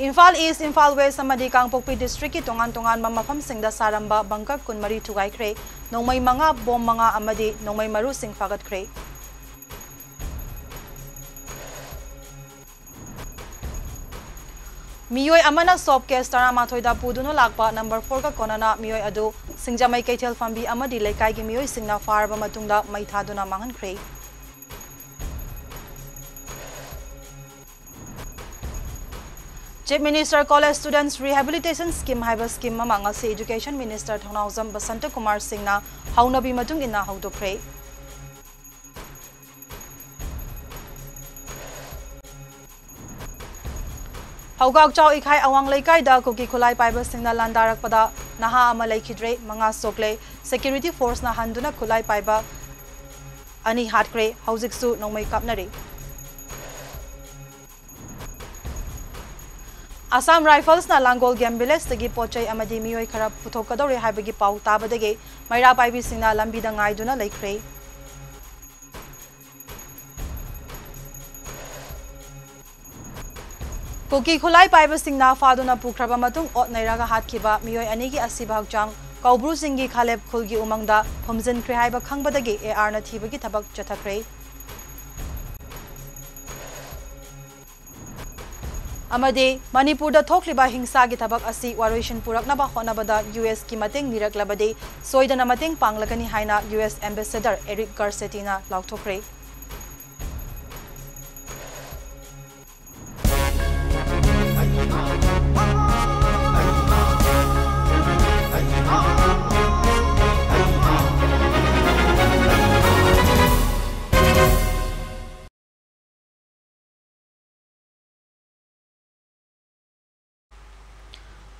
ꯏꯝꯐꯥꯜ East, ꯏꯝꯐꯥꯜ West ꯑꯃꯗꯤ ꯀꯥꯡꯄꯣꯛꯄꯤ districtꯀꯤ ꯇꯣꯉꯥꯟ ꯇꯣꯉꯥꯟꯕ ꯃꯐꯝꯁꯤꯡꯗ ꯁꯥꯔꯝꯕ ꯕꯪꯀꯔ ꯀꯨꯟꯃꯔꯤ ꯊꯨꯒꯥꯏꯈ꯭ꯔꯦ꯫ ꯅꯣꯡꯃꯩ ꯃꯉꯥ, ꯕꯣꯝ ꯃꯉꯥ ꯑꯃꯗꯤ ꯅꯣꯡꯃꯩ ꯃꯔꯨꯁꯤꯡ ꯐꯥꯒꯠꯈ꯭ꯔꯦ꯫ ꯃꯤꯑꯣꯏ ꯑꯃꯅ soap case ꯇꯔꯥꯃꯥꯊꯣꯏꯗ ꯄꯨꯗꯨꯅ ꯂꯥꯛꯄ number fourꯒ ꯀꯣꯟꯅꯅ ꯃꯤꯑꯣꯏ ꯑꯗꯨ ꯁꯤꯡꯖꯃꯩ ꯀꯩꯊꯦꯜ ꯐꯝꯕꯤ ꯑꯃꯗꯤ ꯂꯩꯀꯥꯏꯒꯤ ꯃꯤꯑꯣꯏꯁꯤꯡꯅ ꯐꯥꯔꯕ ꯃꯇꯨꯡꯗ ꯃꯩ ꯊꯥꯗꯨꯅ ꯃꯥꯡꯍꯟꯈ꯭ꯔꯦ꯫ Chief Minister College Students Rehabilitation Scheme ꯍꯥꯏꯕ scheme ꯑꯃ ꯉꯁꯤ Education Minister ꯊꯧꯅꯥꯎꯖꯝ ꯕꯁꯟꯇ ꯀꯨꯃꯥꯔ ꯁꯤꯡꯅ ꯍꯧꯅꯕꯤ ꯃꯇꯨꯡ ꯏꯟꯅ ꯍꯧꯗꯣꯛꯈ꯭ꯔꯦ꯫ ꯍꯧꯒꯥꯛꯆꯥꯎ ꯏꯈꯥꯏ ꯑꯋꯥꯡ ꯂꯩꯀꯥꯏꯗ ꯀꯨꯀꯤ ꯈꯨꯠꯂꯥꯏ ꯄꯥꯏꯕꯁꯤꯡꯅ ꯂꯥꯟꯗꯥꯔꯛꯄꯗ ꯅꯍꯥ ꯑꯃ ꯂꯩꯈꯤꯗ꯭ꯔꯦ, ꯃꯉꯥ ꯁꯣꯛꯂꯦ꯫ Security forceꯅ ꯍꯟꯗꯨꯅ ꯈꯨꯠꯂꯥꯏ ꯄꯥꯏꯕ ꯑꯅꯤ ꯍꯥꯠꯈ꯭ꯔꯦ꯫ ꯍꯧꯖꯤꯛꯁꯨ ꯅꯣꯡꯃꯩ ꯀꯥꯞꯅꯔꯤ꯫ Assam Riflesꯅ ꯂꯥꯡꯒꯣꯜ Game Villageꯇꯒꯤ ꯄꯣꯠ ꯆꯩ ꯑꯃꯗꯤ ꯃꯤꯑꯣꯏ ꯈꯔ ꯄꯨꯊꯣꯛꯀꯗꯧꯔꯦ ꯍꯥꯏꯕꯒꯤ ꯄꯥꯎ ꯇꯥꯕꯗꯒꯤ ꯃꯩꯔꯥ ꯄꯥꯏꯕꯤꯁꯤꯡꯅ ꯂꯝꯕꯤꯗ ꯉꯥꯏꯗꯨꯅ ꯂꯩꯈ꯭ꯔꯦ꯫ ꯀꯨꯀꯤ ꯈꯨꯠꯂꯥꯏ ꯄꯥꯏꯕꯁꯤꯡꯅ ꯐꯥꯗꯨꯅ ꯄꯨꯈ꯭ꯔꯕ ꯃꯇꯨꯡ ꯑꯣꯠ ꯅꯩꯔꯒ ꯍꯥꯠꯈꯤꯕ ꯃꯤꯑꯣꯏ ꯑꯅꯤꯒꯤ ꯑꯁꯤꯕ ꯍꯛꯆꯥꯡ ꯀꯧꯕ꯭ꯔꯨ ꯆꯤꯡꯒꯤ ꯈꯥꯂꯦꯞ ꯈꯨꯜꯒꯤ ꯎꯃꯪꯗ ꯐꯨꯝꯖꯤꯟꯈ꯭ꯔꯦ ꯍꯥꯏꯕ ꯈꯪꯕꯗꯒꯤ ARꯅ ꯊꯤꯕꯒꯤ ꯊꯕꯛ ꯆꯠꯊꯈ꯭ꯔꯦ꯫ ꯑꯃꯗꯤ ꯃꯅꯤꯄꯨꯔꯗ ꯊꯣꯛꯂꯤꯕ ꯍꯤꯡꯁꯥꯒꯤ ꯊꯕꯛ ꯑꯁꯤ ꯋꯥꯔꯣꯏꯁꯤꯟ ꯄꯨꯔꯛꯅꯕ ꯍꯣꯠꯅꯕꯗ USꯀꯤ ꯃꯇꯦꯡ ꯅꯤꯔꯛꯂꯕꯗꯤ ꯁꯣꯏꯗꯅ ꯃꯇꯦꯡ ꯄꯥꯡꯂꯒꯅꯤ ꯍꯥꯏꯅ US Ambassador Eric Garcettiꯅ ꯂꯥꯎꯊꯣꯛꯈ꯭ꯔꯦ꯫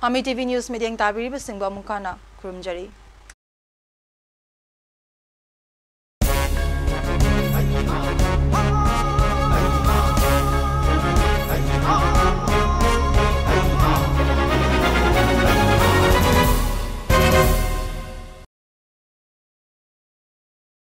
Ami TV News ꯃꯤꯠꯌꯦꯡ ꯇꯥꯕꯤꯔꯤꯕꯁꯤꯡꯕꯨ ꯑꯃꯨꯛ ꯍꯟꯅ ꯈꯨꯔꯨꯝꯖꯔꯤ꯫